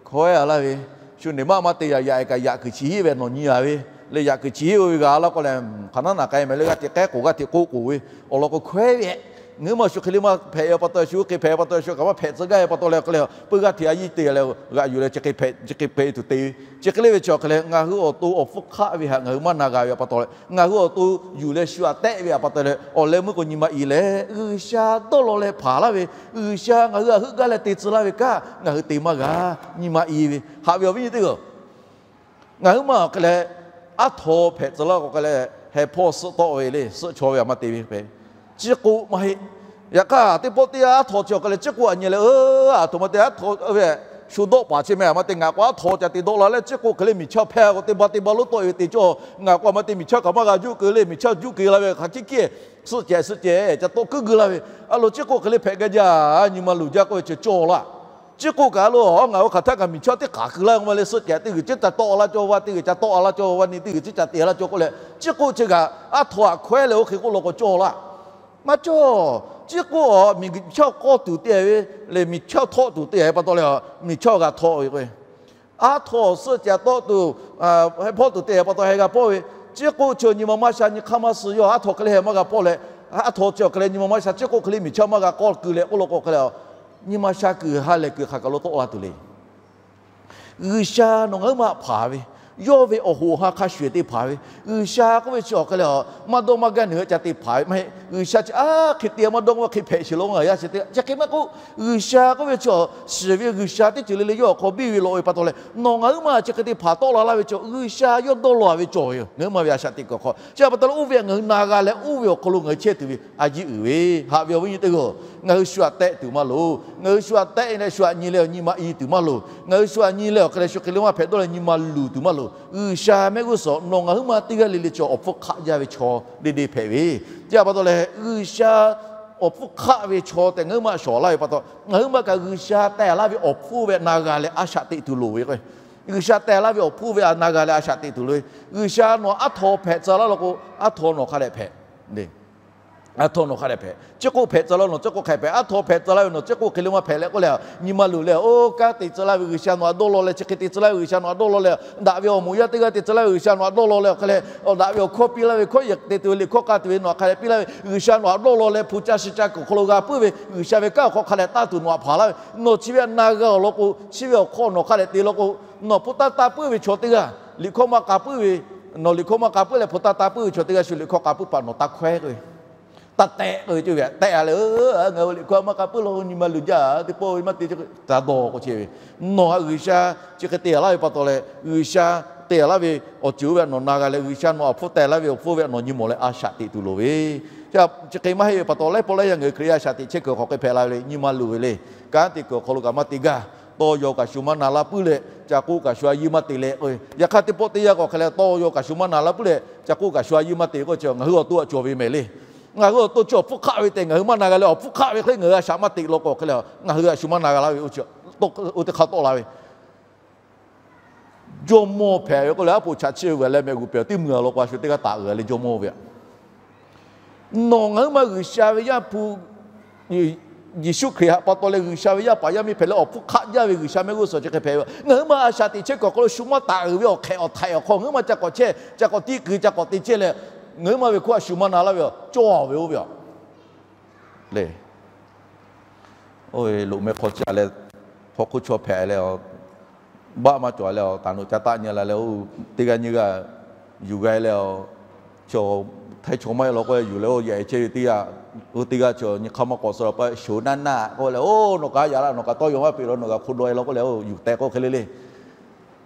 Hkawehˉ a laˇ ve, shu neˬ maˇ maˇ te yaꞈ yaꞈ kaꞈ yaꞈ kuiˬ chi hiˆ ve nawˬ nyi a ve, leh yaꞈ kuiˬ chi hiˆ oˇ ve g'a laˇ k'o leh, hk'aˬ naˉ naꞈ k'ai mehˍ leh g'aˇ hteꞈ k'ehˉ k'oˍ g'aˇ hteꞈ k'oˆ k'oˍ ve, awˬ lawn k'o hkawehˉ ve. Ngaˬ hui ma shu hk'e le maˇ hpehꞈ ve pa taw, shu hk'e hpehꞈ pa taw, shu kaꞈ maˇ hpehꞈ tcuh gaˇ ve pa taw leh hk'e le, peu g'aˇ hteꞈ a yiˇ te leh g'aꞈ yuˬ leh chi hk'e hpehꞈ, chi hk'e hpehꞈ tuˬ te ve. Chi hk'e le ve chi awˬ hk'e leh ngaˬ hui awˬ to awˬ hpfuhˇ hk'aˆ ve haꞈ ngaˬ hui maˇ na g'a ve pa taw leh, ngaˬ hui awˬ to yuˬ leh shu aꞈ tehˆ ve pa taw leh, awˬ leh meuˇ k'o nyi ma i leh G'uiˬsha dawˇ law leh hpanˍ laˇ ve, G'uiˬsha ngaˬ hui aꞈ heuˆ gaˇ leh te tcuh laˇ ve kanˉ ngaˬ hui te maˇ g'a. Nyi ma i ve haꞈ ve awˬ viˉ nyi teˇ hpaˍ-oˬ, ngaˬ hui ma hk'e leh aˉ htaw hpehꞈ tcuh laˇ k'o hk'e leh, heh hpawˇ suhˆ tawˆ ve le, suhˆ chaw ve aꞈ maˇ te ve hpehꞈ, ciˉ k'oˆ maˇ heˆ. Yaꞈ hk'aˇ teˇ pawˆ teˇ yanˇ aˉ htaw chi awˬ hk'e leh ciˉ k'oˆ aꞈ nyi leh, aˬ htoꞈ ma te aˉ htaw ve shu dawˆ paˍ chi meh aꞈ ma te ngaˬ k'o aˉ htaw ca te dawˆ la leh ciˉ k'oˆ hk'e le miˬ chaˇ hpehˇ k'o teˇ ba teˇ ba lonˉ tawˆ e ve te cawˇ. Ngaˬ k'o aꞈ ma te miˬ chaˇ kaꞈ maˇ g'a juˆ keu le, miˬ chaˇ juˆ keu la ve hk'aˬ hkiˆ hkiˆ suhˆ cehˬ suhˆ cehˬ ca tawˆ kuiˉ geu laˇ ve, a lo ciˉ k'oˆ hk'e le hpehꞈ gaˇ jaˇ. Nyi ma luˬ jaˇ k'oˆ ve chi cawˇ laˇ. Ciˉ k'oˆ kaꞈ a lo ngaˬ oˇ hk'aˬ htaˇ kaꞈ miˬ chaˇ teˇ hk'aˬ keu laˇ k'o ma le, suhˆ cehˬ teˇ g'uiˬ ciˉ ca tawˆ laˇ cawˇ, vaˇ teˇ g'uiˬ ca tawˆ laˇ cawˇ, vaˇ ni teˇ g'uiˬ ciˉ ca te laˇ cawˇ k'oˆ leh, ciˉ k'oˆ chi kaꞈ aˉ htaw aꞈ hkawehˉ leh oˇ hk'e k'oˆ law k'o cawˇ laˇ. Maˇ cawˇ. Ciˉ k'oˆ a miˬ chaˇ k'awˇ tuˬ te ve le, miˬ chaˇ htawˆ tuˬ te ve pa taw leh, miˬ chaˇ g'a htawˆ ve k'o, aˉ htaw suhˆ cehˬ tawˆ tuˬ, heh hpawˇ tuˬ te pa taw heh g'a pawˆ ve, ciˉ k'oˆ chi nyi ma maˇ sha nyi hk'aˇ maˇ suh yawˇ aˉ htaw hk'e le heh maˇ g'a pawˆ leh, aˉ htaw chi awˬ hk'e leh nyi ma maˇ sha ciˉ k'oˆ hk'e le miˬ chaˇ maˇ g'a k'awˇ keu leh k'oˆ law k'o hk'e le, nyi ma sha kuiˬ ha lehˬ kuiˬ hk'aˬ kaˬ lo tawˆ la tuˬ le. G'uiˬsha nawˬ ngaˬ hui ma hpanˍ ve, yawˇ ve awˬ hoꞈ awˬ ha hk'a shuˍ te hpanˍ ve, G'uiˬsha k'oˆ ve chi awˬ hk'e leh maˇ dawˇ maˇ gaˇ neˬ hui ca te hpanˍ ve maˇ heˆ. G'uiˬsha chi aˉ hk'e te maˇ dawˇ k'oˆ hk'e hpehꞈ sheˍ lo ngaˬ yaˇ chi te chi hk'e maˇ k'oˆ, G'uiˬsha k'oˆ ve chi awˬ shiˍ ve G'uiˬsha teˇ ceuˬ le le yawˇ awˬ hk'aw biˇ ve lawꞈ ve pa taw leh, nawˬ ngaˬ hui ma chi hk'e te hpanˍ tawˆ la laˇ ve chi G'uiˬsha yawˇ dawˇ law ve cawˬ ve ngaˬ hui ma ve a shaꞈ teꞈ kuiˬ awˬ hk'aw. Chi pa taw leh oˇ ve ngaˬ hui na g'a leh oˇ ve awˬ hk'aw lo ngaˬ hui chehˇ tuˬ ve a yiˇ uiˍ ve haꞈ ve awˬ viˉ nyi teˇ hpaˍ-oˬ, ngaˬ hui shu aꞈ tehˆ tuˬ maˇ loˍ. Ngaˬ hui shu aꞈ tehˆ leh shu aꞈ nyi leh awˬ nyi ma i tuˬ maˇ loˍ. Ngaˬ hui shu aꞈ nyi leh awˬ hk'e leh shu hk'e le maˇ hpehꞈ dawˇ leh nyi ma luˬ tuˬ maˇ loˍ. G'uiˬsha mehˆ g'uˇ suhˍ nawˬ ngaˬ hui ma teˇ g'aˇ le le chi awˬ hpfuhˇ hk'aˆ jaˇ ve chaw deˇ deˇ hpehꞈ ve, chi pa taw leh G'uiˬsha awˬ hpfuhˇ hk'aˆ ve chaw tehꞈ ngaˬ hui ma shawˍ laˇ ve pa taw, ngaˬ hui ma kaꞈ G'uiˬsha tehꞈ laˇ ve awˬ hpfuhˇ ve na g'a leh a shaꞈ teꞈ tuˬ loˍ ve k'o, G'uiˬsha tehꞈ laˇ ve awˬ hpfuhˇ ve na g'a leh a shaꞈ teꞈ tuˬ loˍ ve. G'uiˬsha nawˬ aˉ htaw hpehꞈ tcuh laˇ law k'o, aˉ htaw nawˬ hk'a dehꞈ hpehꞈ le. Aˉ htaw nawˬ hk'a dehꞈ hpehꞈ, chi k'oˆ hpehꞈ tcuh laˇ, nawˬ chi k'oˆ hk'a hpehꞈ, aˉ htaw hpehꞈ tcuh laˇ ve nawˬ chi k'oˆ hk'e le maˇ hpehꞈ leh k'oˆ le, nyi ma luˬ leh, oˇ kanˉ te tcuh laˇ ve G'uiˬsha nawˬ htaꞈ dawˇ law leh, chi hk'e te tcuh laˇ ve G'uiˬsha nawˬ htaꞈ dawˇ law leh, daꞈ ve awˬ moˍ yaˇ teˇ g'aˇ te tcuh laˇ ve G'uiˬsha nawˬ htaꞈ dawˇ law leh, awˬ hk'a leh awˬ daꞈ ve awˬ hkawˇ piˇ laˇ ve, hkawˇ yehˬ te tuˬ ve liꞈ hkawˇ k'a tuˬ ve nawˬ htaꞈ hk'a dehꞈ piˇ laˇ ve G'uiˬsha nawˬ htaꞈ dawˇ law leh, hpu ca shi ca kuiˬ awˬ hk'aw lo g'a puiˉ ve G'uiˬsha ve kanˉ awˬ hk'aw hk'a dehꞈ taˇ tuˬ nawˬ htaꞈ hpanˍ laˇ ve, nawˬ chi ve htaꞈ na g'a awˬ lawn k'o, chi ve awˬ hk'aw nawˬ hk'a dehꞈ te law k'o, nawˬ hpu taˇ taˇ puiˉ ve chaw teˇ g'aˇ, liꞈ hkawˇ maˇ k'a puiˉ ve, nawˬ liꞈ hkawˇ maˇ k'a puiˉ leh hpu taˇ taˇ puiˉ ve chaw teˇ g'aˇ shu liꞈ hkawˇ k'a puiˉ paˍ nawˬ taˇ hkawehˉ k'oˆ ve, taˇ tehˆ k'oˆ ve, cawˇ ve tehˆ-a leh, ngaˬ hui liꞈ hkawˇ maˇ k'a puiˉ law, nyi ma luˬ jaˇ, teˇ pawˆ ve maˇ te, ca dawˇ k'o chehˇ ve. Nawˬ htaꞈ G'uiˬsha chi hk'e te laˇ ve pa taw leh, G'uiˬsha te laˇ ve awˬ ceuˬ oˇ ve htaꞈ nawˬ na g'a leh, G'uiˬsha nawˬ htaꞈ hpfuhˇ teh laˇ ve awˬ hpfuhˇ ve htaꞈ nawˬ nyi mawˬ leh a shaꞈ teꞈ tuˬ loˍ ve, chi hk'e maˇ heˆ ve pa taw, laiˉ pawˆ laiˉ yaˇ ngaˬ hui Hkriꞈ yaˇ a shaꞈ teꞈ chehˇ kuiˬ hk'aˬ hk'e hpehꞈ la ve le, nyi ma luˬ ve le. Kanˉ te kuiˬ awˬ hk'aw lo kaꞈ maˇ te gaˇ, tawˇ yaw kaꞈ shu maˇ na laˇ puiˉ leh, ca k'oˆ kaꞈ shu a yiˇ maˇ te leh k'o, yaꞈ hk'aˇ teˇ pawˆ teˇ yanˇ k'o hk'e leh tawˇ yaw kaꞈ shu maˇ na laˇ puiˉ leh, ca k'oˆ kaꞈ shu a yiˇ maˇ te k'o, ngaˬ hui awˬ to htaꞈ cawˬ ve mehˍ le. Ngaˬ hui awˬ to chi awˬ hpfuhˇ hk'aˆ ve tehꞈ ngaˬ hui maˇ na g'a leh, awˬ hpfuhˇ hk'aˆ ve hk'e ngaˬ hui a shaꞈ maˇ teꞈ law k'o hk'e le, ngaˬ hui a shu maˇ na g'a laˇ ve, oˇ teˇ hk'a tawˆ la ve jawˇmawˇ hpehꞈ ve k'oˆ leh, aˉ poꞈ chaꞈ chiˇ ve g'a leh mehꞈ g'uˬ pehˬ teˇ mvuhˇ a law k'o, a shu teˇ g'aˇ taˍ uiˍ leh jawˇmawˇ ve aꞈ. Nawˬ ngaˬ huiˉ ma G'uiˬsha ve Yaˇ hpu Yeˍsuˆ Hkriꞈ htaꞈ pa taw leh G'uiˬsha ve yaˇ paˍ yaˇ miˇ hpehꞈ leh awˬ hpfuhˇ hk'aˆ jaˇ ve G'uiˬsha mehˆ g'uˇ suhˍ chi hk'e hpehꞈ ve. Ngaˬ huiˉ ma a shaꞈ teꞈ chehˇ kuiˬ awˬ hk'aw lo shu maˇ taˍ uiˍ ve awˬ hk'ehꞈ awˬ htaiꞈ awˬ hk'aw ngaˬ huiˉ ma ca k'awꞈ chehˇ, ca k'awꞈ tiˇ kuiˬ, ca k'awꞈ te chehˇ leh, ngaˬ huiˉ ma ve hk'oˆ a shu maˇ na laˇ ve aꞈ, cawˇ ve oˇ ve aꞈ le. Oˇ ve loꞈ meh hk'aw chi a leh, hk'aw hk'oˆ chaw hpehꞈ leh, baˆ maˇ cawˬ leh, taˍ noꞈ ca taˆ nyi la leh, oˇ teˇ g'aˇ nyiˇ g'aˇ yuˬ g'a leh, chaw htaiˇ chaw maˇ heˆ law k'o yuˬ leh, oˇ yaꞈ e chehˇ ve teˇ g'aˇ, oˇ teˇ g'aˇ chaw nyi hk'aˇ maˇ k'awꞈ suh la pa, shoˍ naˇ naˆ k'oˆ leh, oˇ nawˬ kaꞈ yaꞈ la, nawˬ kaꞈ tawˇ yaw maˇ peꞈ law, nawˬ kaꞈ hk'o daweh law k'oˆ leh, oˇ yuˬ tehꞈ k'oˆ hk'e le le.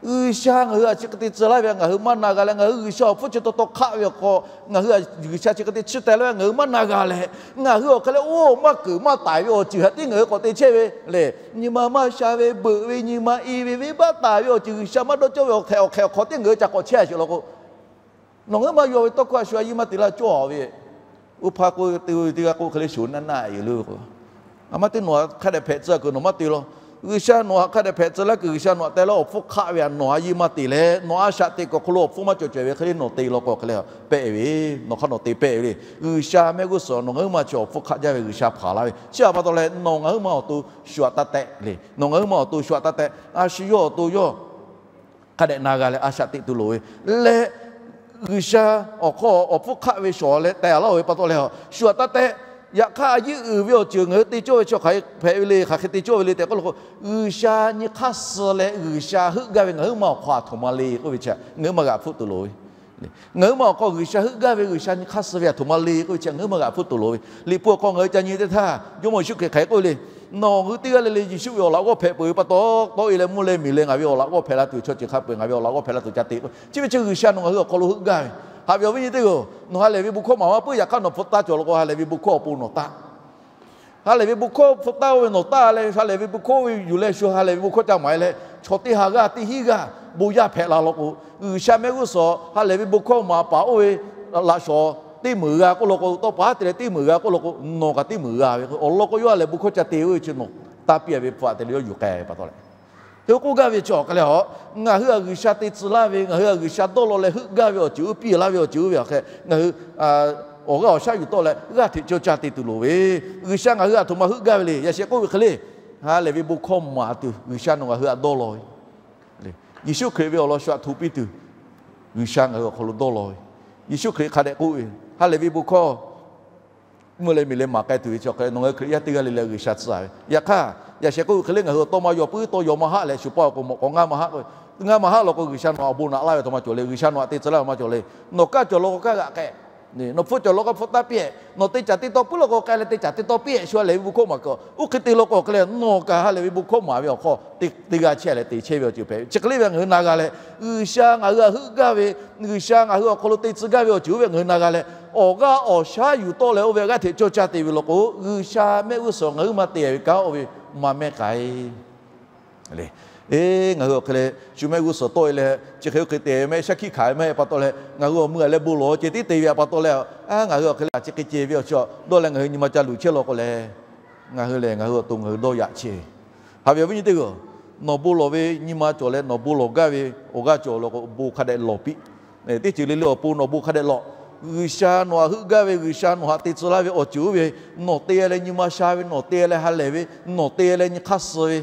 G'uiˬsha ngaˬ hui htaꞈ chi hk'e te tcuh laˇ ve ngaˬ hui maˇ na g'a leh, ngaˬ hui G'uiˬsha awˬ hpfuhˇ chi taw taw hk'aˆ ve awˬ hk'aw, ngaˬ hui G'uiˬsha chi hk'e te chiˇ teh laˇ ve ngaˬ hui maˇ na g'a leh, ngaˬ hui awˬ hk'e leh oˇ maˇ keunˍ maˇ taiˍ ve awˬ ceuˬ htaꞈ tiˉ ngaˬ hui k'awꞈ te chehˇ ve le. Nyi ma maˇ sha ve, beuꞈ ve, nyi ma i ve, venˇbaˆ taˍ ve awˬ ceuˬ, G'uiˬsha maˇ dawˇ cawˇ ve awˬ hk'ehꞈ awˬ hk'aw tiˉ ngaˬ hui ca k'awꞈ chehˇ a sheˍ law k'o, nawˬ ngaˬ huiˉ ma yaw ve tawˇ hkawˇ a shu a yiˇ maˇ te laˇ cawˇ ve. Oˇ hpaˇ k'oˆ teˇ g'aˇ k'oˆ hk'e le, shoˍ naˇ naˆ yuˬ le. A maˇ teˇ nawˬ htaꞈ hk'a dehꞈ hpehꞈ tcuh kuiˬ nawˬ maˇ te law. G'uiˬsha nawˬ htaꞈ hk'a dehꞈ hpehꞈ tcuh laˇ kuiˬ, G'uiˬsha nawˬ htaꞈ teh laˇ awˬ hpfuhˇ hk'aˆ ve htaꞈ nawˬ a yiˇ maˇ te leh, nawˬ a shaꞈ teꞈ kuiˬ awˬ hk'aw lo awˬ hpfuhˇ maˇ cawˬ cawehˬ ve hk'e le nawˬ te law k'o hk'e le, pehˆ ve, nawˬ hk'aˇ nawˬ te pehˆ ve le. G'uiˬsha mehˆ g'uˇ suhˍ nawˬ ngaˬ huiˉ ma chi awˬ hpfuhˇ hk'aˆ jaˇ ve G'uiˬsha hpanˍ laˇ ve. Chi htaꞈ pa taw leh nawˬ ngaˬ huiˉ ma awˬ to shu htaꞈ taˇ tehˆ le. Nawˬ ngaˬ huiˉ ma awˬ to shu htaꞈ taˇ tehˆ. A shu yawˇ awˬ to yawˇ hk'a dehꞈ na g'a leh a shaꞈ teꞈ tuˬ loˍ ve leh, G'uiˬsha awˬ hk'aw awˬ hpfuhˇ hk'aˆ ve shawˍ leh teh a laˇ-oˬ ve pa taw leh, shu htaꞈ taˇ tehˆ. Yaꞈ hk'aˇ a yiˇ uiˍ ve awˬ ceuˬ ngaˬ hui te cawˇ ve chi hk'aˬ hk'e hpehꞈ ve le, hk'aˬ hk'e te cawˇ ve le tehꞈ k'oˆ law k'o, G'uiˬsha nyi hk'aˇ suh leh G'uiˬsha heuˆ gaˇ ve ngaˬ huiˉ ma awˬ hk'aw a htoꞈ ma le k'oˆ ve chi ngaˬ huiˉ ma g'aꞈ hpfuhˆ tuˬ loˍ ve. Ngaˬ huiˉ ma awˬ hk'aw G'uiˬsha heuˆ gaˇ ve, G'uiˬsha nyi hk'aˇ suh ve a htoꞈ ma le k'oˆ ve chi ngaˬ huiˉ ma g'aꞈ hpfuhˆ tuˬ loˍ ve. Liꞈ hpu awˬ hk'aw ngaˬ hui ca nyi teˇ htaˇ, Jawˇmawˇ Yeˍsuˆ Hkriꞈ hk'aˬ hk'e k'oˆ ve le. Nawˬ hui teˇ g'aˇ le le Yeˍsuˆ ve awˬ laꞈ g'awˇ hpehꞈ peuˬ ve pa taw, tawˆ e leh mvuhˇ leh miˬ leh ngaˬ ve awˬ laꞈ g'awˇ hpehꞈ la tuˬ chaw ceuˬ hk'a peu-eˬ ngaˬ ve awˬ laꞈ g'awˇ hpehꞈ la tuˬ ca te k'o, chi ve chi G'uiˬsha nawˬ ngaˬ hui awˬ hk'aw lo heuˆ gaˇ ve. Haꞈ ve awˬ viˉ nyi teˇ g'aˇ-oˬ, nawˬ ha lehˬ ve bon hkawˇ maˍ maˇ puiˉ, yaꞈ hk'aˇ nawˬ hpu taˇ cawˬ law k'o, ha lehˬ ve bon hkawˇ awˬ pon nawˬ taˇ Ha lehˬ ve bon hkawˇ hpu taˇ oˇ ve nawˬ taˇ leh, ha lehˬ ve bon hkawˇ ve yuˬ leh shu ha lehˬ ve bon hkawˇ ca maˍ e leh, chaw teˇ ha g'aˇ teˇ hinˉ g'aˇ bon yaˇ hpehꞈ la law k'o, G'uiˬsha mehˆ g'uˇ suhˍ ha lehˬ ve bon hkawˇ maˍ paˍ oˇ ve laꞈ shawnˍ teˇ meunˍ g'a k'oˆ law k'o, tawˇ pa haˉ te leh teˇ meunˍ g'a k'oˆ law k'o, nawˬ kaꞈ teˇ meunˍ g'a ve awˬ lawn k'o, yawˇ ha lehˬ bon hkawˇ ca te oˇ ve chi nawˬ taˇ piˇ ve hpu aꞈ te leh yawˇ yuˬ k'ai ve pa taw leh, te k'oˆ gaˇ ve chi awˬ hk'e leh a, ngaˬ hui a G'uiˬsha te tcuh laˇ ve, ngaˬ hui a G'uiˬsha dawˇ law leh heuˆ gaˇ ve awˬ ceuˬ oˇ, piˇ laˇ ve awˬ ceuˬ oˇ ve awˬ hk'e ngaˬ hui awˬ g'aˇ awˬ shaˉ yuˬ tawˆ leh g'aˇ hteꞈ caw ca te tuˬ loˍ ve. G'uiˬsha ngaˬ hui a htoꞈ ma heuˆ gaˇ ve le. Yaꞈ sheh k'oˆ ve hk'e le, ha lehˬ ve bon hkawˇ maˍ tuˬ G'uiˬsha nawˬ ngaˬ hui htaꞈ dawˇ law ve. Yeˍsuˆ Hkriꞈ ve awˬ lawn shu aꞈ hto piˇ tuˬ G'uiˬsha ngaˬ hui awˬ hk'aw lo dawˇ law ve. Yeˍsuˆ Hkriꞈ hk'a dehꞈ k'oˆ ve, ha lehˬ ve bon hkawˇ mvuhˇ leh miˬ leh maˍ k'ai tuˬ ve chi awˬ hk'e nawˬ ngaˬ hui Hkriꞈ yaˇ teˇ g'aˇ le le G'uiˬsha tcuh ve. Yaꞈ hk'aˇ, yaꞈ sheh k'oˆ ve hk'e le, ngaˬ hui awˬ tawˇ maˇ yaw puiˉ, tawˇ yaw maˇ haˆ leh shu paˇ awˬ k'o mawꞈ k'aw ngaˇ maˇ haˆ k'o, ngaˇ maˇ haˆ law k'o G'uiˬsha nawˬ awˬ bon naꞈ laˇ ve a htoꞈ ma cawˬ le. G'uiˬsha nawˬ htaꞈ te tcuh laˇ ve a htoꞈ ma cawˬ le. Nawˬ kaˇ cawˬ law k'o kaˇ g'aꞈ k'ehꞈ, nawˬ hpfuhˇ cawˬ law k'o hpfuhˇ taˇ piˇ-ehˍ, nawˬ te caˍ te taw puiˉ law k'o k'ai leh te caˍ te taw piˇ-ehˍ, shu ha lehˬ ve bon hkawˇ maˍ k'o, oˇ hk'e te law k'o hk'e le, nawˬ kaꞈ ha lehˬ ve bon hkawˇ maˍ ve awˬ hk'aw teˇ g'aˇ chehˇ leh te chehˇ ve awˬ ceuˬ hpehꞈ ve. Chi hk'e le ve ngaˬ hui na g'a leh, G'uiˬsha ngaˬ hui htaꞈ heuˆ gaˇ ve, G'uiˬsha ngaˬ hui awˬ hk'aw lo te tcuh gaˇ ve awˬ ceuˬ oˇ ve ngaˬ hui na g'a leh, awˬ g'aˇ awˬ shaˉ yuˬ tawˆ leh oˇ ve g'aˇ hteꞈ caw ca te ve law k'o, G'uiˬsha mehˆ g'uˇ suhˍ ngaˬ huiˉ ma te ve kanˉ oˇ ve maˇ mehˆ k'ai le. Eˬ, ngaˬ hui awˬ hk'e leh shu mehˆ g'uˇ suhˍ tawˆ e leh chi hk'e oˇ hk'e te mehˆ shaˉ hkiˆ hkanˍ ve maˇ heˆ pa taw leh, ngaˬ hui awˬ meuˇ a leh bon lawˬ ceh tiˉ te ve a pa taw leh, a ngaˬ hui awˬ hk'e leh a chi hk'e ceh ve awˬ chi dawˇ leh ngaˬ hui nyi ma ca luˬ chehˇ law k'o leh, ngaˬ hui lehˬ ngaˬ hui awˬ to ngaˬ hui dawˇ yaꞈ chehˇ ve. Haꞈ ve awˬ viˉ nyi teˇ g'aˇ-oˬ, nawˬ bon lawˬ ve nyi ma cawˬ leh nawˬ bon lawˬ gaˇ ve awˬ g'aˇ cawˬ law k'o bon hk'a dehꞈ lawˬ piˇ. Teˇ ceuˬ le le awˬ pon nawˬ bon hk'a dehꞈ lawˬ. G'uiˬsha nawˬ htaꞈ heuˆ gaˇ ve, G'uiˬsha nawˬ htaꞈ te tcuh laˇ ve awˬ ceuˬ oˇ ve, nawˬ te leh nyi ma sha ve, nawˬ te leh ha lehˬ ve, nawˬ te leh nyi hk'aˇ suh ve,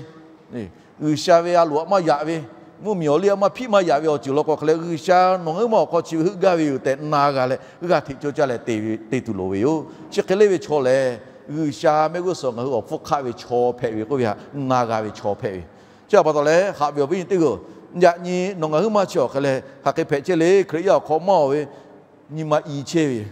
G'uiˬsha ve a loꞈ htaꞈ maˇ yaꞈ ve, mvuhˇmiˬ awˬ liˇ htaꞈ maˇ hpiˆ maˇ yaꞈ ve awˬ ceuˬ law k'o hk'e leh, G'uiˬsha nawˬ ngaˬ huiˉ ma awˬ hk'aw chi ve heuˆ gaˇ ve yoˬ tehꞈ na g'a leh, g'aˇ hteꞈ cawˇ caˇ leh te ve te tuˬ loˍ ve yoˬ. Chi hk'e le ve chaw lehˬ, G'uiˬsha mehˆ g'uˇ suhˍ ngaˬ hui awˬ hpfuhˇ hk'aˆ ve chaw hpehꞈ ve k'oˆ ve htaꞈ na g'a ve chaw hpehꞈ ve. Chi htaꞈ pa taw leh, haꞈ ve awˬ viˉ nyi teˇ g'aˇ-oˬ, yaꞈ nyi nawˬ ngaˬ huiˉ ma chi awˬ hk'e leh hk'aˬ hk'e hpehꞈ chehˇ le. Hkriꞈ yaˇ awˬ hk'aw maˇ-oˬ ve, nyi ma i chehˇ ve yoˬ,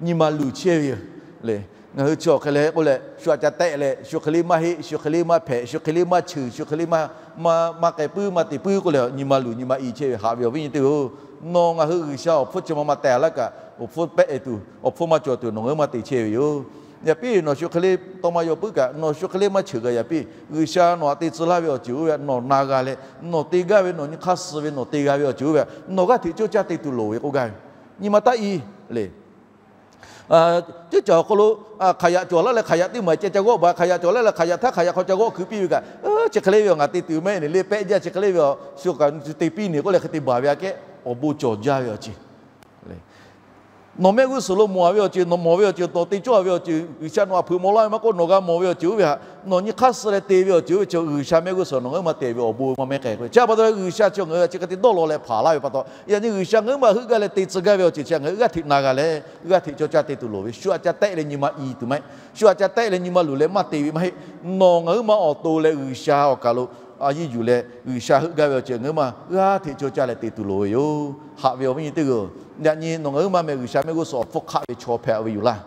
nyi ma luˬ chehˇ ve yoˬ le. Ngaˬ hui chi awˬ hk'e leh k'oˆ leh, shu aꞈ ca tehˆ leh, shu hk'e le maˇ heˆ, shu hk'e le maˇ hpehꞈ, shu hk'e le maˇ cheuˬ, shu hk'e le maˇ, maˇ k'ai puiˉ maˇ te puiˉ k'oˆ leh, nyi ma luˬ nyi ma i chehˇ ve. Haꞈ ve awˬ viˉ nyi teˇ g'aˇ-oˬ, nawˬ ngaˬ hui G'uiˬsha awˬ hpfuhˇ chi ma ma tehˬ laˇ kaꞈ, awˬ hpfuhˇ pehˆ tuˬ, awˬ hpfuhˇ maˇ cawˬ tuˬ nawˬ ngaˬ huiˉ ma te chehˇ ve yoˬ. Yaꞈ piˇ nawˬ shu hk'e le tawˇ maˇ yaw puiˉ kaꞈ, nawˬ shu hk'e le maˇ cheuˬ g'a. Yaꞈ piˇ G'uiˬsha nawˬ htaꞈ te tcuh laˇ ve awˬ ceuˬ oˇ ve htaꞈ nawˬ na g'a leh, nawˬ te gaˇ ve, nawˬ nyi hk'aˇ suh ve, nawˬ te g'a ve awˬ ceuˬ oˇ ve htaꞈ nawˬ g'aˇ hteꞈ cawˇ caˇ te tuˬ loˍ ve k'oˆ gaˇ ve. Nyi ma taˇ i le. Teˇ caˬ awˬ hk'aw lo hk'aˬ yaꞈ cawˬ laˇ leh hk'aˬ yaꞈ teˇ maˬ ceh ca g'awˆ baˬ, hk'aˬ yaꞈ cawˬ laˇ leh hk'aˬ yaꞈ htaˇ hk'aˬ yaꞈ hk'aw ca g'awˆ hkui piˇ ve kaꞈ, chi hk'e le ve awˬ ngaˬ te tuˬ mehˆ ne le pehˆ jaˇ, chi hk'e le ve awˬ shu kaꞈ te piˇ ne k'oˆ leh hk'e te baˬ ve aꞈ kehˉ awˬ bon cawˬ jaˇ ve awˬ ceuˬ. Nawˬ mehˆ g'uˇ suhˍ lo mawˬ ve awˬ ceuˬ, nawˬ mawˬ ve awˬ ceuˬ, nawˬ te cawˇ ve awˬ ceuˬ, G'uiˬsha nawˬ htaꞈ hpeuꞈ maw laˇ ve maˇ k'oˆ, nawˬ g'a mawˬ ve awˬ ceuˬ oˇ ve htaꞈ nawˬ nyi hk'aˇ suh leh te ve awˬ ceuˬ oˇ ve chi G'uiˬsha mehˆ g'uˇ suhˍ nawˬ ngaˬ huiˉ ma te ve awˬ bon maˇ mehˉ k'ai k'o. Chi pa taw G'uiˬsha chi ngaˬ hui chi hk'e te dawˇ law leh hpanˍ laˇ ve pa taw, yaꞈ nyi G'uiˬsha ngaˬ huiˉ ma heuˆ gaˇ leh te tcuh gaˇ ve awˬ ceuˬ chi ngaˬ hui g'aˇ hteꞈ na g'a leh, g'aˇ hteꞈ cawˇ caˇ te tuˬ loˍ ve. Shu aꞈ ca tehˆ leh nyi ma i tuˬ maˇ heˆ. Shu aꞈ ca tehˆ leh nyi ma luˬ leh maˇ te ve maˇ heˆ. Nawˬ ngaˬ huiˉ ma awˬ to leh G'uiˬsha awˬ kaˬ lo a yiˇ yuˬ leh G'uiˬsha heuˆ gaˇ ve awˬ ceuˬ ngaˬ huiˉ ma g'aˇ hteꞈ cawˇ caˇ leh te tuˬ loˍ ve yoˬ. Haꞈ ve awˬ viˉ nyi teˇ g'aˇ-oˬ, yaꞈ nyi nawˬ ngaˬ huiˉ ma meh G'uiˬsha mehˆ g'uˇ suhˍ awˬ hpfuhˇ hk'aˆ ve chaw hpehꞈ ve yoˬ laˇ.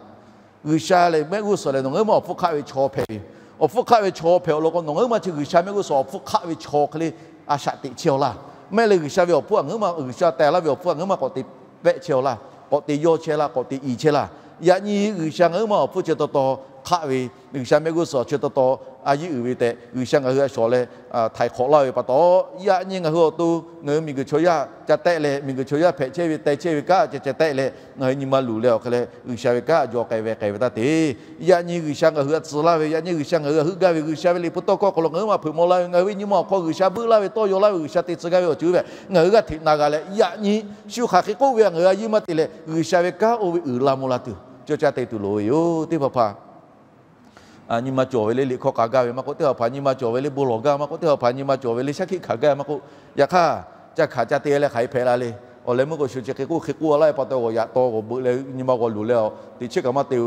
G'uiˬsha lehˬ mehˆ g'uˇ suhˍ lehˬ nawˬ ngaˬ huiˉ ma awˬ hpfuhˇ hk'aˆ ve chaw hpehꞈ ve yoˬ. Awˬ hpfuhˇ hk'aˆ ve chaw hpehꞈ awˬ lawn k'o, nawˬ ngaˬ huiˉ ma chi G'uiˬsha mehˆ g'uˇ suhˍ awˬ hpfuhˇ hk'aˆ ve chaw hk'e le a shaꞈ teꞈ chehˇ aw laˇ. Mehˆ leh G'uiˬsha ve awˬ hpfuhˇ ngaˬ huiˉ ma, G'uiˬsha tehˬ laˇ ve awˬ hpfuhˇ ngaˬ huiˉ ma k'awꞈ te pehˆ chehˇ aw laˇ, k'awꞈ te yawˇ chehˇ laˇ, k'awꞈ te i chehˇ laˇ. Yaꞈ nyi G'uiˬsha ngaˬ huiˉ ma awˬ hpfuhˇ chi taw taw hk'aˆ ve, G'uiˬsha mehˆ g'uˇ suhˍ chi taw taw a yiˇ uiˍ ve tehꞈ G'uiˬsha ngaˬ hui a shawˍ leh htaiˍ hk'awꞈ laˇ ve pa taw, yaꞈ nyi ngaˬ hui awˬ to ngaˬ hui miˬguiˬ chaw yaˇ ca tehˆ leh, miˬguiˬ chaw yaˇ hpehꞈ chehˇ ve teh chehˇ ve kanˉ ca ca tehˆ leh, ngaˬ hui nyi ma luˬ leh awˬ hk'e leh G'uiˬsha ve kanˉ jaw k'ai ve k'ai ve taˇ te. Yaꞈ nyi G'uiˬsha ngaˬ hui htaꞈ tcuh laˇ ve, yaꞈ nyi G'uiˬsha ngaˬ hui htaꞈ heuˆ gaˇ ve, G'uiˬsha ve liꞈ hpu tawˇ hkawˇ hk'aw lo ngaˬ huiˉ ma hpeuꞈ maw laˇ ve, ngaˬ hui ve nyi ma awˬ hk'aw G'uiˬsha buiˆ laˇ ve, tawˇ yaw laˇ ve, G'uiˬsha te tcuh gaˇ ve awˬ ceuˬ oˇ ve ngaˬ hui g'aˇ hteꞈ na g'a leh, yaꞈ nyi shu hk'aˬ hk'e k'oˆ ve htaꞈ ngaˬ hui a yiˇ maˇ te leh, G'uiˬsha ve kanˉ oˇ ve uiˍ la mvuh la tuˬ cawˇ caˇ te tuˬ loˍ ve yoˬ. Teˇ hpaˍ hpaˍ nyi ma cawˬ ve le liꞈ hkawˇ k'a gaˇ ve maˇ k'oˆ, teˇ hpaˍ hpaˍ nyi ma cawˬ ve le bon lawˬ gaˇ maˇ k'oˆ, teˇ hpaˍ hpaˍ nyi ma cawˬ ve le shaˉ hkiˆ hkanˍ gaˇ maˇ k'oˆ. Yaꞈ hk'aˇ, ca hkanˍ ca te leh hk'aˬ hk'e hpehꞈ la le. Awˬ leh meuˇ k'o shu chi hk'e k'oˆ hk'e k'oˆ laˇ ve pa taw, g'awˬ yaꞈ taw g'awˬ beuꞈ leh nyi ma g'awˬ luˬ leh, teˇ chiˉ kaꞈ maˇ te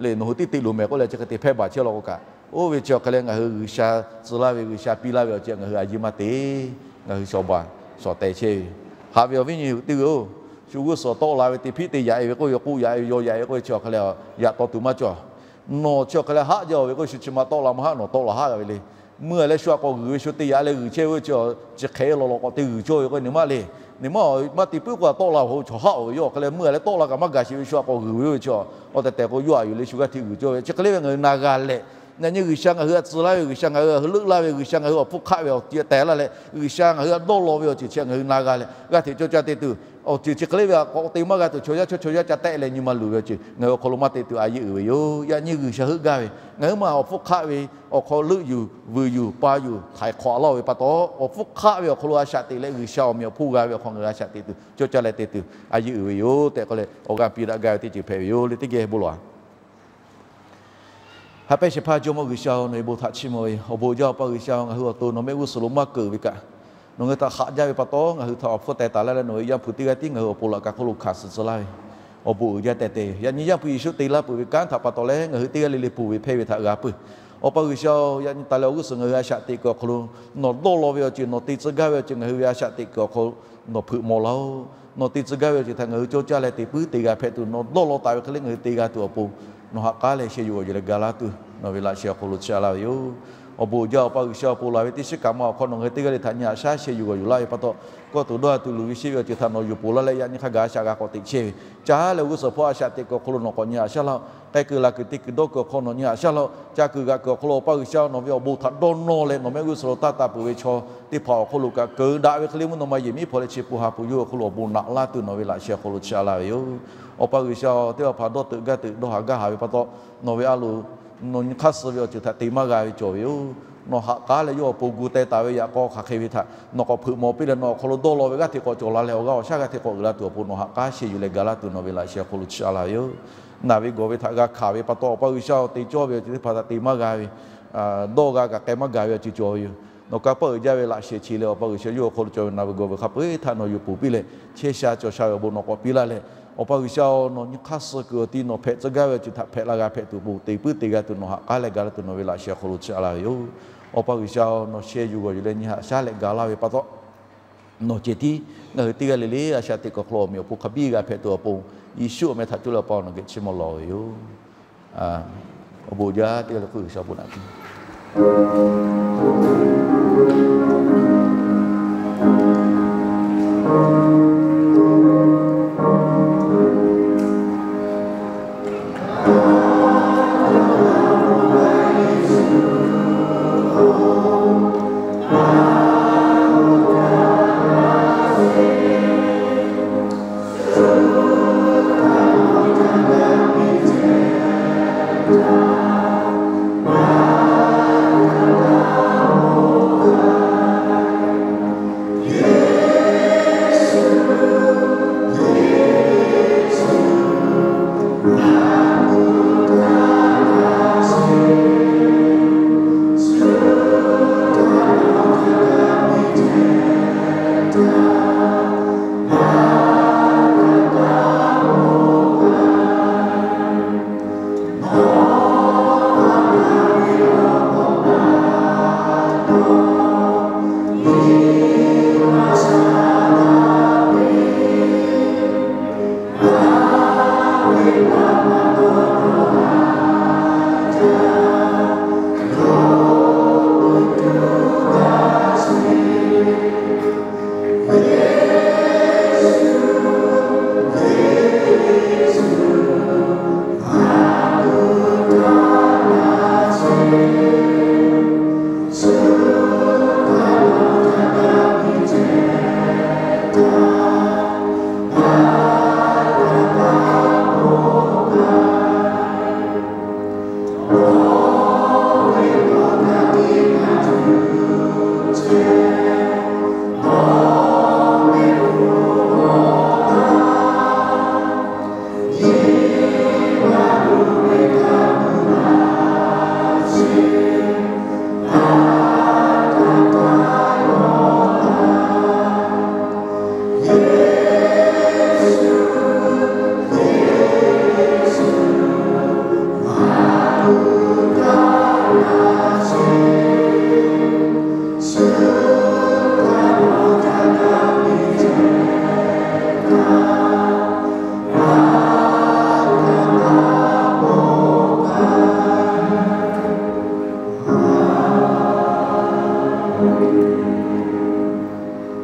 le, nawˬ hui tiˉ te luˬ mehˍ k'oˆ leh chi hk'e te hpehˇ baˬ chehˇ law k'o kaꞈ, oˇ ve chi awˬ hk'e leh ngaˬ hui G'uiˬsha tcuh laˇ ve, G'uiˬsha piˇ laˇ ve awˬ ceuˬ ngaˬ hui a yiˇ maˇ te. Ngaˬ hui shawˍ baˬ shawˍ teh chehˇ ve. Haꞈ ve awˬ viˉ nyi teˇ g'aˇ-oˬ, shu g'uˇ suhˍ tawˆ la ve te hpiˆ te yaꞈ e ve k'oˆ ve, k'oˆ yaꞈ e ve, yaw yaꞈ e ve k'oˆ ve chi awˬ hk'e leh yaꞈ taw tuˬ maˇ cawˬ. Nawˬ chi awˬ hk'e leh haˆ jaˇ ve k'o, shu chi ma tawˆ la maˇ haˆ, nawˬ tawˆ la haˆ g'a ve le. Meuˇ leh shu a k'awꞈ g'uiˬ ve shu te yaꞈ leh g'uiˬ chehˇ ve chi, chi hk'e law law k'awꞈ te g'uiˬ cawˇ ve k'o, nawˬ maˇ le. Nawˬ maˇ maˇ te puiˉ k'o a tawˆ la awˬ hk'aw lo chaw haˆ-oˬ ve, yawˇ awˬ hk'e leh meuˇ leh tawˆ la kaꞈ maˇ gaˬ sheˍ ve shu a k'awꞈ g'uiˬ ve chi, awˬ tehˬ tehˬ k'o yawˇ a yuˬ leh shu g'aˇ hteꞈ g'uiˬ cawˇ ve. Chi hk'e le ve ngaˬ hui na g'a leh, yaꞈ nyi G'uiˬsha ngaˬ hui htaꞈ tcuh laˇ ve, G'uiˬsha ngaˬ hui htaꞈ heuˆ leuˆ laˇ ve, G'uiˬsha ngaˬ hui awˬ hpfuhˇ hk'aˆ ve awˬ ceuˬ tehˬ laˇ leh, G'uiˬsha ngaˬ hui htaꞈ dawˇ law ve awˬ ceuˬ chi ngaˬ hui na g'a leh g'aˇ hteꞈ cawˇ caˇ te tuˬ, awˬ ceuˬ chi hk'e le ve a k'awꞈ te maˇ g'a tuˬ, chaw yaˇ chaw chaw yaˇ ca tehˆ leh nyi ma luˬ ve awˬ ceuˬ ngaˬ hui awˬ hk'aw lo maˇ te tuˬ a yeˇ uiˍ ve yoˬ. Yaꞈ nyi G'uiˬsha heuˆ gaˇ ve, ngaˬ hui ma awˬ hpfuhˇ hk'aˆ ve awˬ hk'aw leuˆ yuˬ vuiˬ yuˬ pa yuˬ htaiˍ hk'awꞈ laˇ ve pa taw, awˬ hpfuhˇ hk'aˆ ve awˬ hk'aw lo a shaꞈ teꞈ leh G'uiˬsha awˬ meꞈ awˬ hponˇ g'a ve awˬ hk'aw ngaˬ hui a shaꞈ teꞈ tuˬ cawˇ caˇ leh te tuˬ a yeˇ uiˍ ve yoˬ tehꞈ k'oˆ leh awˬ g'aˇ piˇ daꞈ gaˇ ve teˇ ceuˬ hpehꞈ ve yoˬ le. Teˇ geh bon lawˬ-a. Ha pehˇ shehˍ hpaˇ Jawˇmawˇ G'uiˬsha-oˬ, nawˬ ve bon htaꞈ chiˇ mvuh ve yoˬ. Awˬ bon uiˍ jaˇ Awˬ pa G'uiˬsha-oˬ, ngaˬ hui awˬ to nawˬ mehˆ g'uˇ suhˍ lo maˇ keunˍ ve kaꞈ, nawˬ ngaˬ hui htaꞈ haꞈ jaˇ ve pa taw, ngaˬ hui htaꞈ awˬ hpfuhˇ teh taˍ laˇ leh nawˬ ve Yaˇ hpu teˇ g'aˇ tiˉ ngaˬ hui awˬ pon laꞈ ka hk'oˆ lo hkanˍ suh tcuh laˇ ve awˬ bon uiˍ jaˇ tehꞈ te. Yaꞈ nyi Yaˇ hpu Yeˍsuˆ te laˇ peuˬ ve kanˉ htaꞈ pa taw leh ngaˬ hui teˇ g'aˇ le le ponˬ ve hpehˇ ve htaꞈ g'a peuˬ. Awˬ pa G'uiˬsha-oˬ, yaꞈ nyi taˍ leh awˬ g'uˇ suhˍ ngaˬ hui a shaꞈ teꞈ kuiˬ awˬ hk'aw lo nawˬ dawˇ law ve awˬ ceuˬ, nawˬ te tcuh gaˇ ve awˬ ceuˬ ngaˬ hui ve a shaꞈ teꞈ kuiˬ awˬ hk'aw lo nawˬ hpeuꞈ maw laˇ-oˆ. Nawˬ te tcuh gaˇ ve awˬ ceuˬ htaꞈ ngaˬ hui cawˇ caˇ leh te puiˉ te g'a hpehꞈ tuˬ, nawˬ dawˇ law taˍ ve hk'e le ngaˬ hui te g'a tuˬ awˬ pon nawˬ ha k'aˉ leh sheh yuˬ g'awˬ yuˬ leh ga laˇ tuˬ nawˬ ve laꞈ sheh awˬ hk'aw lo chi a laˇ ve yoˬ. Awˬ bon uiˍ jaˇ Awˬ pa G'uiˬsha awˬ pon laˬ ve teˇ shiˉ kaꞈ ma awˬ hk'aw nawˬ ngaˬ hui teˇ g'aˇ le htaꞈ nyi haꞈ shaˉ sheh yuˬ g'awˬ yuˬ laˇ ve pa taw, kawˇ tuˬ dawˇ ha tuˬ luˬ ve sheˆ ve awˬ ceuˬ htaꞈ nawˬ yuˬ ponˬ laˇ leh yaꞈ nyi hk'a gaˬ a shaꞈ g'a k'awꞈ teꞈ chehˇ ve caˇ leh awˬ g'uˇ suhˍ hpawˇ a shaꞈ teꞈ kuiˬ awˬ hk'aw lo nawˬ k'awꞈ nyi haꞈ shaˉ laˇ-oˆ. K'ai kuiˬ laˬ kuiˬ te kuiˬ dawˇ kuiˬ awˬ hk'aw nawˬ nyi haꞈ shaˉ laˇ-oˆ. Ca kuiˬ g'aꞈ kuiˬ awˬ hk'aw lo Awˬ pa G'uiˬsha nawˬ ve awˬ bon htaꞈ dawˇ nawˇ leh nawˬ mehˆ g'uˇ suhˍ lo taˇ taˍ peuˬ ve chaw teˇ hpaˍ awˬ hk'aw lo kaꞈ keunˍ daꞈ ve hk'e le mvuhˇ naw ma yehˬ miˉ hpaw leh chi pun ha pun yawˇ hui awˬ hk'aw lo awˬ bon naꞈ laˇ tuˬ nawˬ ve laꞈ sheh awˬ hk'aw lo chi a laˇ ve yoˬ. Awˬ pa G'uiˬsha-oˬ, teˇ hpaˍ hpaˍ dawˇ teuꞈ gaˇ teuꞈ dawˇ haˍ gaˇ haˍ ve pa taw, nawˬ ve a loˍ nawˬ nyi hk'aˇ suh ve awˬ ceuˬ htaꞈ te maˇ g'a ve cawˬ ve yoˬ. nawˬ haꞈ k'aˉ leh yawˇ awˬ pon gu teh taˍ ve yaꞈ k'aw hk'aˬ hk'e ve htaꞈ nawˬ k'awꞈ hpeuꞈ mawˬ piˇ leh nawˬ awˬ hk'aw lo dawˇ law ve g'aˇ hteꞈ k'awꞈ cawˬ la leh awˬ g'aˇ awˬ shaˉ g'aˇ hteꞈ k'awꞈ uiˍ la tuˬ awˬ pon nawˬ haꞈ k'aˉ sheh yuˬ leh gaˬ laˇ tuˬ nawˬ ve laꞈ sheh awˬ hk'aw lo chi a la ve yoˬ. Naˬ ve gawˬ ve htaꞈ g'a hkanˍ ve pa taw, Awˬ pa G'uiˬsha-oˬ, te cawˇ ve awˬ ceuˬ teˇ hpaˍ htaꞈ te maˇ g'a ve, dawˇ g'a kaꞈ k'ai maˇ gaˬ ve awˬ ceuˬ cawˬ ve yoˬ. Nawˬ kanˇ paˆ uiˍ jaˇ ve laꞈ sheh chi leh Awˬ pa G'uiˬsha yawˇ awˬ hk'aw lo cawˬ ve naˬ ve gawˬ ve hk'a peu-eˬ htaꞈ nawˬ yuˬ peuˬ piˇ leh chehˇ sha cawˬ sha ve awˬ bon nawˬ k'awꞈ piˇ laˇ leh, Awˬ pa G'uiˬsha-oˬ, nawˬ nyi hk'aˇ suh kuiˬ awˬ ti nawˬ hpehꞈ tcuh gaˇ ve awˬ ceuˬ htaꞈ hpehꞈ la g'a hpehꞈ tuˬ awˬ pon te puiˉ te g'a tuˬ nawˬ haꞈ k'aˉ leh gaˬ laˇ tuˬ nawˬ ve laꞈ sheh awˬ hk'aw lo chi a la ve yoˬ. Awˬ pa G'uiˬsha-oˬ, nawˬ sheh yuˬ g'awˬ yuˬ leh nyi haꞈ shaˉ leh gaˬ laˇ ve pa taw, nawˬ ceh tiˉ ngaˬ hui teˇ g'aˇ le le a shaꞈ teꞈ kaˬ hk'aw lo awˬ meꞈ awˬ hponˇ hk'a biˇ g'a hpehꞈ tuˬ awˬ pon, Yeˍsuˆ awˬ meh htaꞈ cuˇ leh Awˬ pa nawˬ geh chiˇ mvuh lawˬ ve yoˬ. Awˬ bon jaˇ teˇ g'aˇ le k'oˆ G'uiˬsha awˬ bon naꞈ piˇ.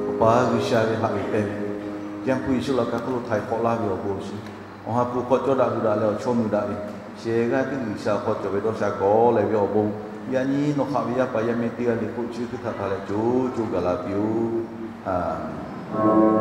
Awˬ pa G'uiˬsha ve haꞈ ve pehˇ ve, Yaˇ hpu Yeˍsuˆ laꞈ ka hk'oˆ lo htaiˍ hk'awꞈ laˇ ve awˬ bon shiˍ, awˬ ha hpu hk'aw cawˇ daꞈ gu daꞈ leh awˬ chawˇ nu daꞈ ve, shehˍ g'aˇ tiˉ G'uiˬsha hk'aw cawˬ ve dawˇ sha gawˬ leh ve awˬ bon, yaꞈ nyi nawˬ haꞈ ve yaˇ paˍ yaˇ miˇ teˇ g'aˇ le k'oˆ chi hkui htaꞈ hk'a leh co co gaˬ la piˇ-oˆ. Aˍmenˍ.